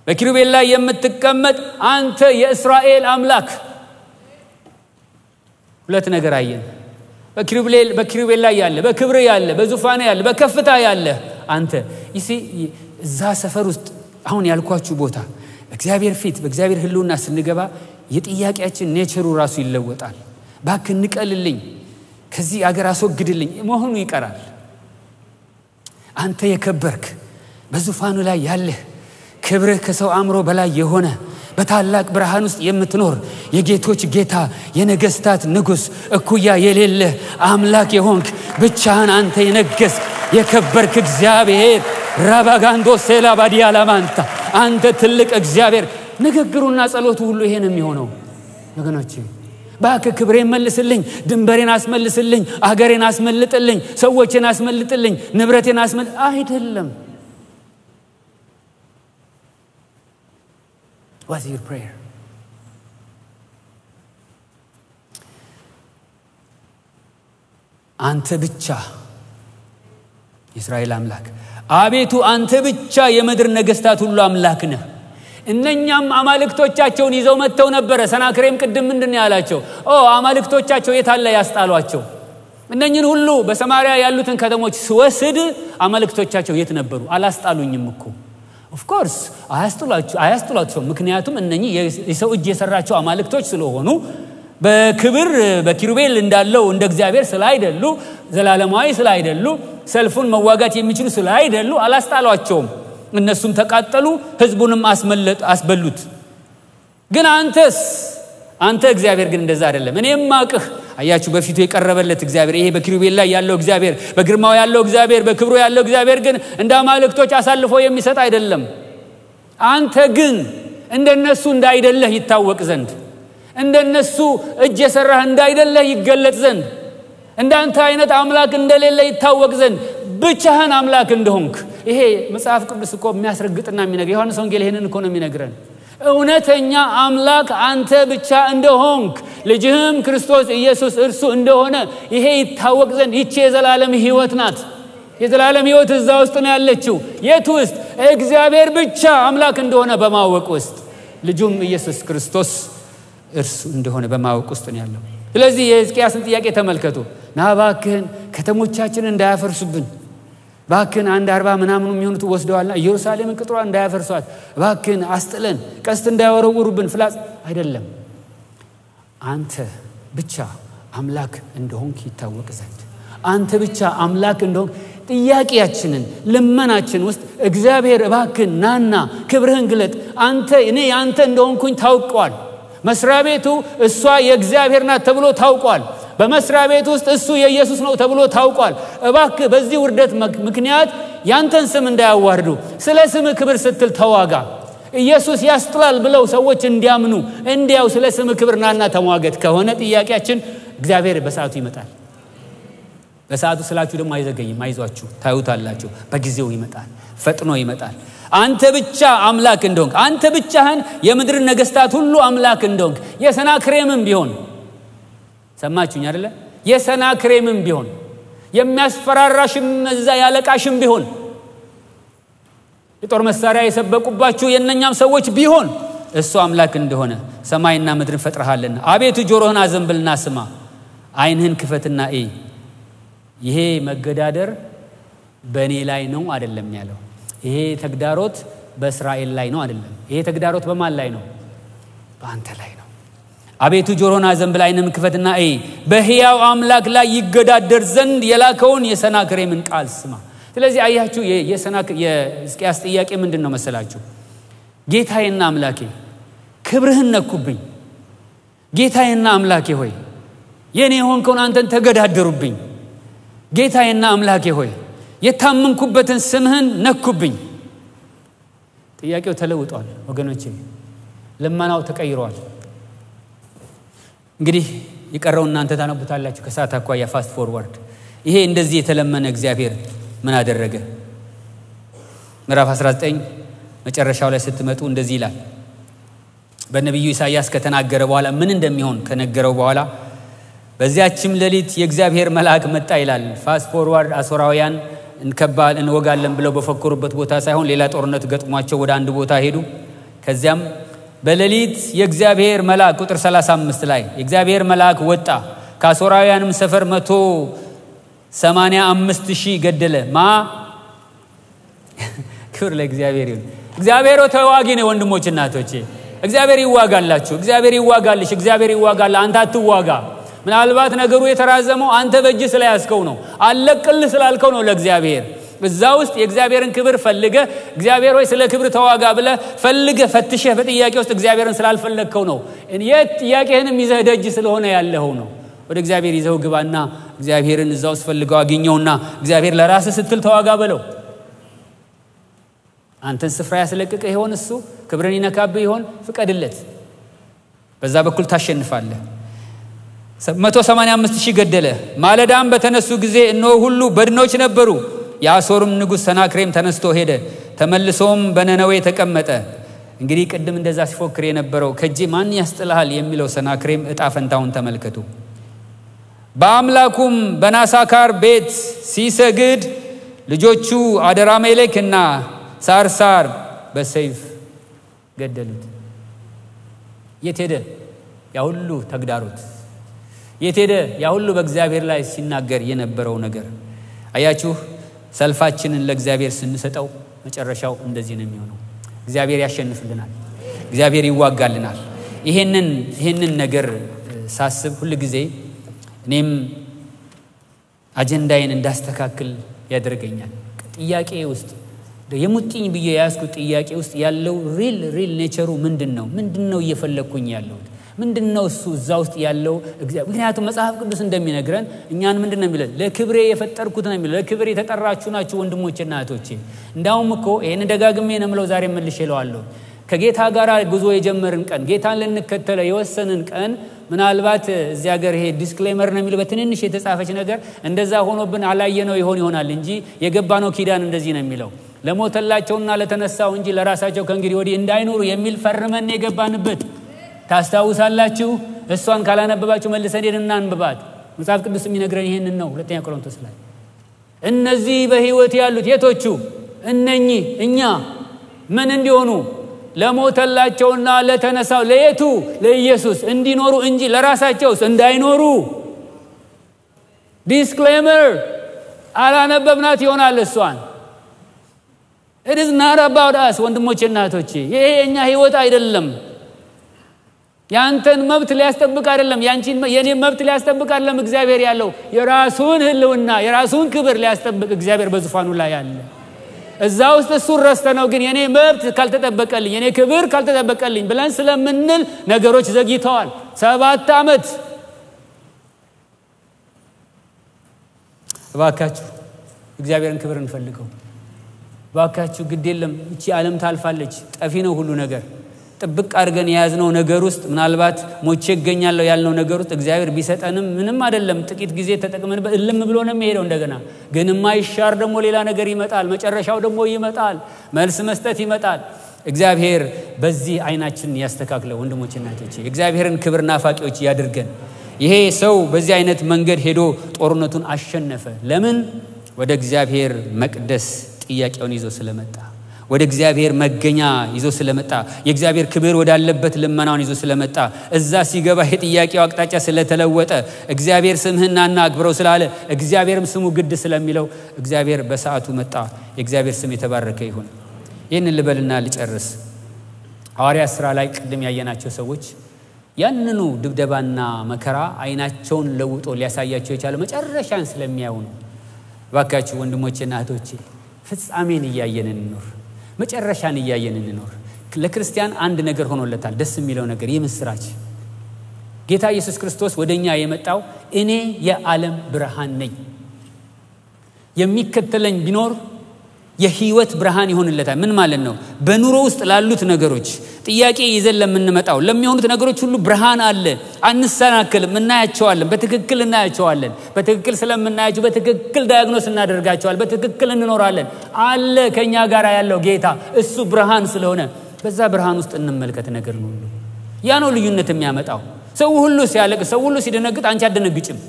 በኪሩቤል ላይ የምትቀመጥ አንተ የእስራኤል አምላክ። ሁለት ነገር አየን። በኪሩቤል ላይ ያለ፣ በክብር ያለ፣ በዙፋን ያለ፣ በከፍታ ያለ አንተ። ይሲ እዛ ሰፈር ውስጥ አሁን ያልኳችሁ ቦታ በእግዚአብሔር ፊት በእግዚአብሔር ህልውና ስንገባ የጥያቄያችን nature ኡ ራሱ ይለወጣል። እባክህ ንቀልልኝ፣ ከዚህ አገር አስወግድልኝ መሆኑ ይቀራል። አንተ የከበርክ፣ በዙፋኑ ላይ ያለህ፣ ክብርህ ከሰው አእምሮ በላይ የሆነ፣ በታላቅ ብርሃን ውስጥ የምትኖር፣ የጌቶች ጌታ፣ የነገስታት ንጉስ፣ እኩያ የሌለህ አምላክ የሆንክ፣ ብቻህን አንተ የነገስክ የከበርክ እግዚአብሔር፣ ራባጋንዶ ሴላ ባዲያላማንታ፣ አንተ ትልቅ እግዚአብሔር። ንግግሩና ጸሎቱ ሁሉ ይሄ ነው የሚሆነው ወገኖቼ። እባክህ ክብሬን መልስልኝ፣ ድንበሬን አስመልስልኝ፣ አገሬን አስመልጥልኝ፣ ሰዎችን አስመልጥልኝ፣ ንብረቴን አስመልጥ አይደለም። What's your prayer? አንተ ብቻ የእስራኤል አምላክ፣ አቤቱ አንተ ብቻ የምድር ነገስታት ሁሉ አምላክ ነህ። እነኛም አማልክቶቻቸውን ይዘው መጥተው ነበረ። ሰናክሬም ቅድም ምንድን ነው ያላቸው? ኦ አማልክቶቻቸው የታለ ያስጣሏቸው? እነኝን ሁሉ በሰማርያ ያሉትን ከተሞች ስወስድ አማልክቶቻቸው የት ነበሩ? አላስጣሉኝም እኮ። Of course አያስጥሏቸው። ምክንያቱም እነኚህ የሰው እጅ የሰራቸው አማልክቶች ስለሆኑ በክብር በኪሩቤል እንዳለው እንደ እግዚአብሔር ስላይደሉ፣ ዘላለማዊ ስላይደሉ፣ ሰልፉን መዋጋት የሚችሉ ስላይደሉ አላስጣሏቸውም። እነሱም ተቃጠሉ፣ ህዝቡንም አስበሉት። ግን አንተስ አንተ እግዚአብሔር ግን እንደዛ አይደለም። እኔም አቅህ። አያችሁ፣ በፊቱ የቀረበለት እግዚአብሔር፣ ይሄ በኪሩቤል ላይ ያለው እግዚአብሔር፣ በግርማው ያለው እግዚአብሔር፣ በክብሩ ያለው እግዚአብሔር ግን እንደ አማልክቶች አሳልፎ የሚሰጥ አይደለም። አንተ ግን እንደነሱ እንዳይደለህ ይታወቅ ዘንድ፣ እንደነሱ እጅ የሰራህ እንዳይደለህ ይገለጥ ዘንድ፣ እንዳንተ አይነት አምላክ እንደሌለ ይታወቅ ዘንድ፣ ብቻህን አምላክ እንደሆንክ። ይሄ መጽሐፍ ቅዱስ እኮ የሚያስረግጥና የሚነግር ዮሐንስ ወንጌል ይሄንን እኮ ነው የሚነግረን። እውነተኛ አምላክ አንተ ብቻ እንደሆንክ፣ ልጅህም ክርስቶስ ኢየሱስ እርሱ እንደሆነ ይሄ ይታወቅ ዘንድ። ይቺ የዘላለም ሕይወት ናት። የዘላለም ሕይወት እዛ ውስጥ ነው ያለችው። የት ውስጥ? እግዚአብሔር ብቻ አምላክ እንደሆነ በማወቅ ውስጥ፣ ልጁም ኢየሱስ ክርስቶስ እርሱ እንደሆነ በማወቅ ውስጥ ነው ያለው። ስለዚህ የሕዝቅያስን ጥያቄ ተመልከቱ። ና እባክህን ከተሞቻችንን እንዳያፈርሱብን፣ እባክህን 140 ምናምኑ የሚሆኑት ወስደዋልና ኢየሩሳሌምን ቅጥሯ እንዳያፈርሷት እባክህን አስጥለን፣ ቀስት እንዳያወረውሩብን ፍላጽ አይደለም። አንተ ብቻ አምላክ እንደሆንክ ይታወቅ ዘንድ፣ አንተ ብቻ አምላክ እንደሆንክ ጥያቄያችንን ልመናችን ውስጥ እግዚአብሔር እባክህን ናና ክብርህን ግለጥ፣ አንተ እኔ ያንተ እንደሆንኩኝ ታውቋል። መስሪያ ቤቱ እሷ የእግዚአብሔር ናት ተብሎ ታውቋል። በመስሪያ ቤቱ ውስጥ እሱ የኢየሱስ ነው ተብሎ ታውቋል። እባክህ በዚህ ውርደት ምክንያት ያንተን ስም እንዳያዋርዱ ስለ ስም ክብር ስትል ተዋጋ። ኢየሱስ ያስጥላል ብለው ሰዎች እንዲያምኑ እንዲያው ስለ ስም ክብር ናና ተሟገት ከሆነ ጥያቄያችን እግዚአብሔር በሰዓቱ ይመጣል። በሰዓቱ ስላችሁ ደግሞ አይዘገይም፣ አይዟችሁ፣ ታዩታላችሁ። በጊዜው ይመጣል፣ ፈጥኖ ይመጣል። አንተ ብቻ አምላክ እንደሆንክ፣ አንተ ብቻህን የምድር ነገስታት ሁሉ አምላክ እንደሆንክ፣ የሰናክሬምም ቢሆን፣ ሰማችሁኝ አይደለ? የሰናክሬምም ቢሆን፣ የሚያስፈራራሽም እዛ ያለቃሽም ቢሆን፣ የጦር መሳሪያ የሰበቁባችሁ የእነኛም ሰዎች ቢሆን እሱ አምላክ እንደሆነ ሰማይና ምድርን ፈጥረሃልና አቤቱ ጆሮህን አዘንብልና ስማ፣ ዓይንህን ክፈትና እይ። ይሄ መገዳደር በእኔ ላይ ነው አይደለም ያለው። ይሄ ተግዳሮት በእስራኤል ላይ ነው አይደለም። ይሄ ተግዳሮት በማን ላይ ነው? በአንተ ላይ ነው። አቤቱ ጆሮህን አዘንብል ዓይንህን ክፈትና እይ፣ በሕያው አምላክ ላይ ይገዳደር ዘንድ የላከውን የሰናክሬምን ቃል ስማ። ስለዚህ አያችሁ የሕዝቅያስ ጥያቄ ምንድን ነው መሰላችሁ? ጌታዬና አምላኬ ክብርህን ነኩብኝ። ጌታዬና አምላኬ ሆይ የኔ የሆንከውን አንተን ተገዳደሩብኝ። ጌታዬና አምላኬ ሆይ የታመንኩበትን ስምህን ነኩብኝ። ጥያቄው ተለውጧል ወገኖቼ፣ ልመናው ተቀይሯል። እንግዲህ የቀረው እናንተ ታነቡታላችሁ ከሰዓት አኳያ fast forward። ይሄ እንደዚህ የተለመነ እግዚአብሔር ምን አደረገ? ምዕራፍ 19 መጨረሻው ላይ ስትመጡ እንደዚህ ይላል። በነቢዩ ኢሳይያስ ከተናገረ በኋላ ምን እንደሚሆን ከነገረው በኋላ በዚያችም ሌሊት የእግዚአብሔር መልአክ መጣ ይላል። Fast forward፣ አሦራውያን እንከባል እንወጋለን ብለው በፈከሩበት ቦታ ሳይሆን ሌላ ጦርነት ገጥሟቸው ወደ አንድ ቦታ ሄዱ። ከዚያም በሌሊት የእግዚአብሔር መልአክ፣ ቁጥር 35 ላይ፣ የእግዚአብሔር መልአክ ወጣ፣ ከአሦራውያንም ሰፈር 185,000 ገደለ። ማ ክብር ለእግዚአብሔር ይሁን። እግዚአብሔር ተዋጊ ነው ወንድሞች እናቶቼ። እግዚአብሔር ይዋጋላችሁ። እግዚአብሔር ይዋጋልሽ። እግዚአብሔር ይዋጋል። አንተ አትዋጋ። ምናልባት ነገሩ የተራዘመው አንተ በእጅ ስለያዝከው ነው። አለቅልህ ስላልከው ነው ለእግዚአብሔር። እዛ ውስጥ የእግዚአብሔርን ክብር ፈልገህ እግዚአብሔር ሆይ ስለ ክብር ተዋጋ ብለህ ፈልገህ ፈትሸህ በጥያቄ ውስጥ እግዚአብሔርን ስላልፈለግከው ነው። የት ጥያቄህንም ይዘህ ደጅ ስለሆነ ያለኸው ነው። ወደ እግዚአብሔር ይዘው ግባና እግዚአብሔርን እዛ ውስጥ ፈልገው አግኘውና እግዚአብሔር ለራስህ ስትል ተዋጋ በለው። አንተን ስፍራ ያስለቅቅህ ይሆን? እሱ ክብርን ይነካብህ ይሆን? ፍቀድለት። በዛ በኩል ታሸንፋለህ። 185,000 ገደለ። ማለዳም በተነሱ ጊዜ እነሆ ሁሉ በድኖች ነበሩ። የአሦርም ንጉሥ ሰናክሬም ተነስቶ ሄደ፣ ተመልሶም በነነዌ ተቀመጠ። እንግዲህ ቅድም እንደዛ ሲፎክር የነበረው ከእጄ ማን ያስጥልሃል የሚለው ሰናክሬም እጣ ፈንታውን ተመልከቱ። በአምላኩም በናሳካር ቤት ሲሰግድ ልጆቹ አደራሜሌክና ሳርሳር በሰይፍ ገደሉት። የት ሄደ ያ ሁሉ ተግዳሮት? የት ሄደ ያ ሁሉ በእግዚአብሔር ላይ ሲናገር የነበረው ነገር? አያችሁ፣ ሰልፋችንን ለእግዚአብሔር ስንሰጠው መጨረሻው እንደዚህ ነው የሚሆነው። እግዚአብሔር ያሸንፍልናል። እግዚአብሔር ይዋጋልናል። ይሄንን ነገር ሳስብ ሁሉ ጊዜ እኔም አጀንዳዬን እንዳስተካክል ያደርገኛል። ጥያቄ ውስጥ የሙጥኝ ብዬ ያስኩት ጥያቄ ውስጥ ያለው real nature ኡ ምንድነው? ምንድነው እየፈለኩኝ ያለሁት? ምንድነው እሱ እዛ ውስጥ ያለው? ምክንያቱም መጽሐፍ ቅዱስ እንደሚነግረን እኛን ምንድነው የሚለን? ለክብሬ የፈጠርኩት ነው የሚለው። ለክብሬ የተጠራችሁ ናችሁ ወንድሞቼና እህቶቼ። እንዳውም እኮ ይሄን ደጋግሜ ነው የምለው፣ ዛሬ መልሼ እለዋለሁ። ከጌታ ጋር ጉዞ የጀመርን ቀን፣ ጌታን ልንከተለ የወሰንን ቀን፣ ምናልባት እዚህ ሀገር ይሄ disclaimer ነው የሚለው በትንንሽ የተጻፈች ነገር እንደዛ ሆኖብን አላየነው ይሆን ይሆናል እንጂ የገባነው ኪዳን እንደዚህ ነው የሚለው። ለሞተላቸውና ለተነሳው እንጂ ለራሳቸው ከእንግዲህ ወዲህ እንዳይኖሩ የሚል ፈርመን የገባንበት ታስታውሳላችሁ። እሷን ካላነበባችሁ መልሰን ሄደን እናንብባት። መጽሐፍ ቅዱስ የሚነግረን ይሄንን ነው። ሁለተኛ ቆሮንቶስ ላይ እነዚህ በህይወት ያሉት የቶቹ? እነኚህ እኛ ምን እንዲሆኑ? ለሞተላቸውና ለተነሳው ለየቱ? ለኢየሱስ እንዲኖሩ እንጂ ለራሳቸውስ እንዳይኖሩ። Disclaimer አላነበብናት ይሆናል እሷን። It is not about us ወንድሞቼና እህቶቼ፣ ይሄ የኛ ህይወት አይደለም። ያንተን መብት ሊያስጠብቅ አይደለም፣ ያንቺን የኔን መብት ሊያስጠብቅ አይደለም። እግዚአብሔር ያለው የራሱን ህልውና የራሱን ክብር ሊያስጠብቅ እግዚአብሔር በዙፋኑ ላይ አለ። እዛ ውስጥ እሱን ረስተነው ግን የኔ መብት ካልተጠበቀልኝ የኔ ክብር ካልተጠበቀልኝ ብለን ስለምንል ነገሮች ዘግይተዋል። 7 ዓመት። እባካችሁ እግዚአብሔርን ክብር እንፈልገው። እባካችሁ ግድ የለም እቺ ዓለም ታልፋለች፣ ጠፊ ነው ሁሉ ነገር። ጥብቅ አድርገን የያዝነው ነገር ውስጥ ምናልባት ሞቼ እገኛለሁ ያልነው ነገር ውስጥ እግዚአብሔር ቢሰጠንም ምንም አይደለም። ጥቂት ጊዜ ተጠቅመን እልም ብሎ ነው የሚሄደው። እንደገና ግን የማይሻር ደግሞ ሌላ ነገር ይመጣል። መጨረሻው ደግሞ ይመጣል። መልስ መስጠት ይመጣል። እግዚአብሔር በዚህ አይናችንን ያስተካክለው ወንድሞቼና እህቶቼ። እግዚአብሔርን ክብር ናፋቂዎች ያድርገን። ይሄ ሰው በዚህ አይነት መንገድ ሄዶ ጦርነቱን አሸነፈ። ለምን? ወደ እግዚአብሔር መቅደስ ጥያቄውን ይዞ ስለመጣ፣ ወደ እግዚአብሔር መገኛ ይዞ ስለመጣ፣ የእግዚአብሔር ክብር ወዳለበት ልመናውን ይዞ ስለመጣ፣ እዛ ሲገባ የጥያቄው አቅጣጫ ስለተለወጠ፣ እግዚአብሔር ስምህን አክብረው ስላለ፣ እግዚአብሔርም ስሙ ግድ ስለሚለው እግዚአብሔር በሰዓቱ መጣ። የእግዚአብሔር ስም የተባረከ ይሁን። ይህንን ልበልና ልጨርስ። ሐዋርያት ሥራ ላይ ቅድም ያየናቸው ሰዎች ያንኑ ድብደባና መከራ አይናቸውን ለውጦ ሊያሳያቸው የቻለ መጨረሻን ስለሚያዩ ነው። እባካችሁ ወንድሞቼና እህቶቼ ፍጻሜን እያየን እንኖር፣ መጨረሻን እያየን እንኖር። ለክርስቲያን አንድ ነገር ሆኖለታል፣ ደስ የሚለው ነገር የምስራች። ጌታ ኢየሱስ ክርስቶስ ወደኛ የመጣው እኔ የዓለም ብርሃን ነኝ፣ የሚከተለኝ ቢኖር የህይወት ብርሃን ይሆንለታል። ምን ማለት ነው? በኑሮ ውስጥ ላሉት ነገሮች ጥያቄ ይዘን ለምንመጣው ለሚሆኑት ነገሮች ሁሉ ብርሃን አለ። አንሰናከልም፣ እናያቸዋለን፣ በትክክል እናያቸዋለን። በትክክል ስለምናያቸው በትክክል ዳያግኖስ እናደርጋቸዋለን፣ በትክክል እንኖራለን። አለ ከኛ ጋር ያለው ጌታ እሱ ብርሃን ስለሆነ በዛ ብርሃን ውስጥ እንመልከት ነገር ነው ሁሉ። ያ ነው ልዩነት የሚያመጣው። ሰው ሁሉ ሲያለቅስ፣ ሰው ሁሉ ሲደነግጥ አንቺ አትደነግጭም።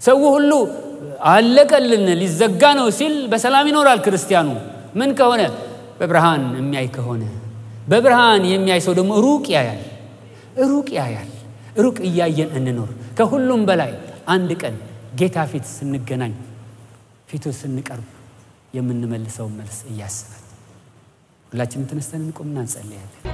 ሰው ሁሉ አለቀልን ሊዘጋ ነው ሲል በሰላም ይኖራል ክርስቲያኑ። ምን ከሆነ? በብርሃን የሚያይ ከሆነ። በብርሃን የሚያይ ሰው ደግሞ ሩቅ ያያል፣ ሩቅ ያያል። ሩቅ እያየን እንኖር። ከሁሉም በላይ አንድ ቀን ጌታ ፊት ስንገናኝ፣ ፊቱ ስንቀርብ የምንመልሰው መልስ እያስበን ሁላችንም ተነስተን እንቆምና እንጸልያለን።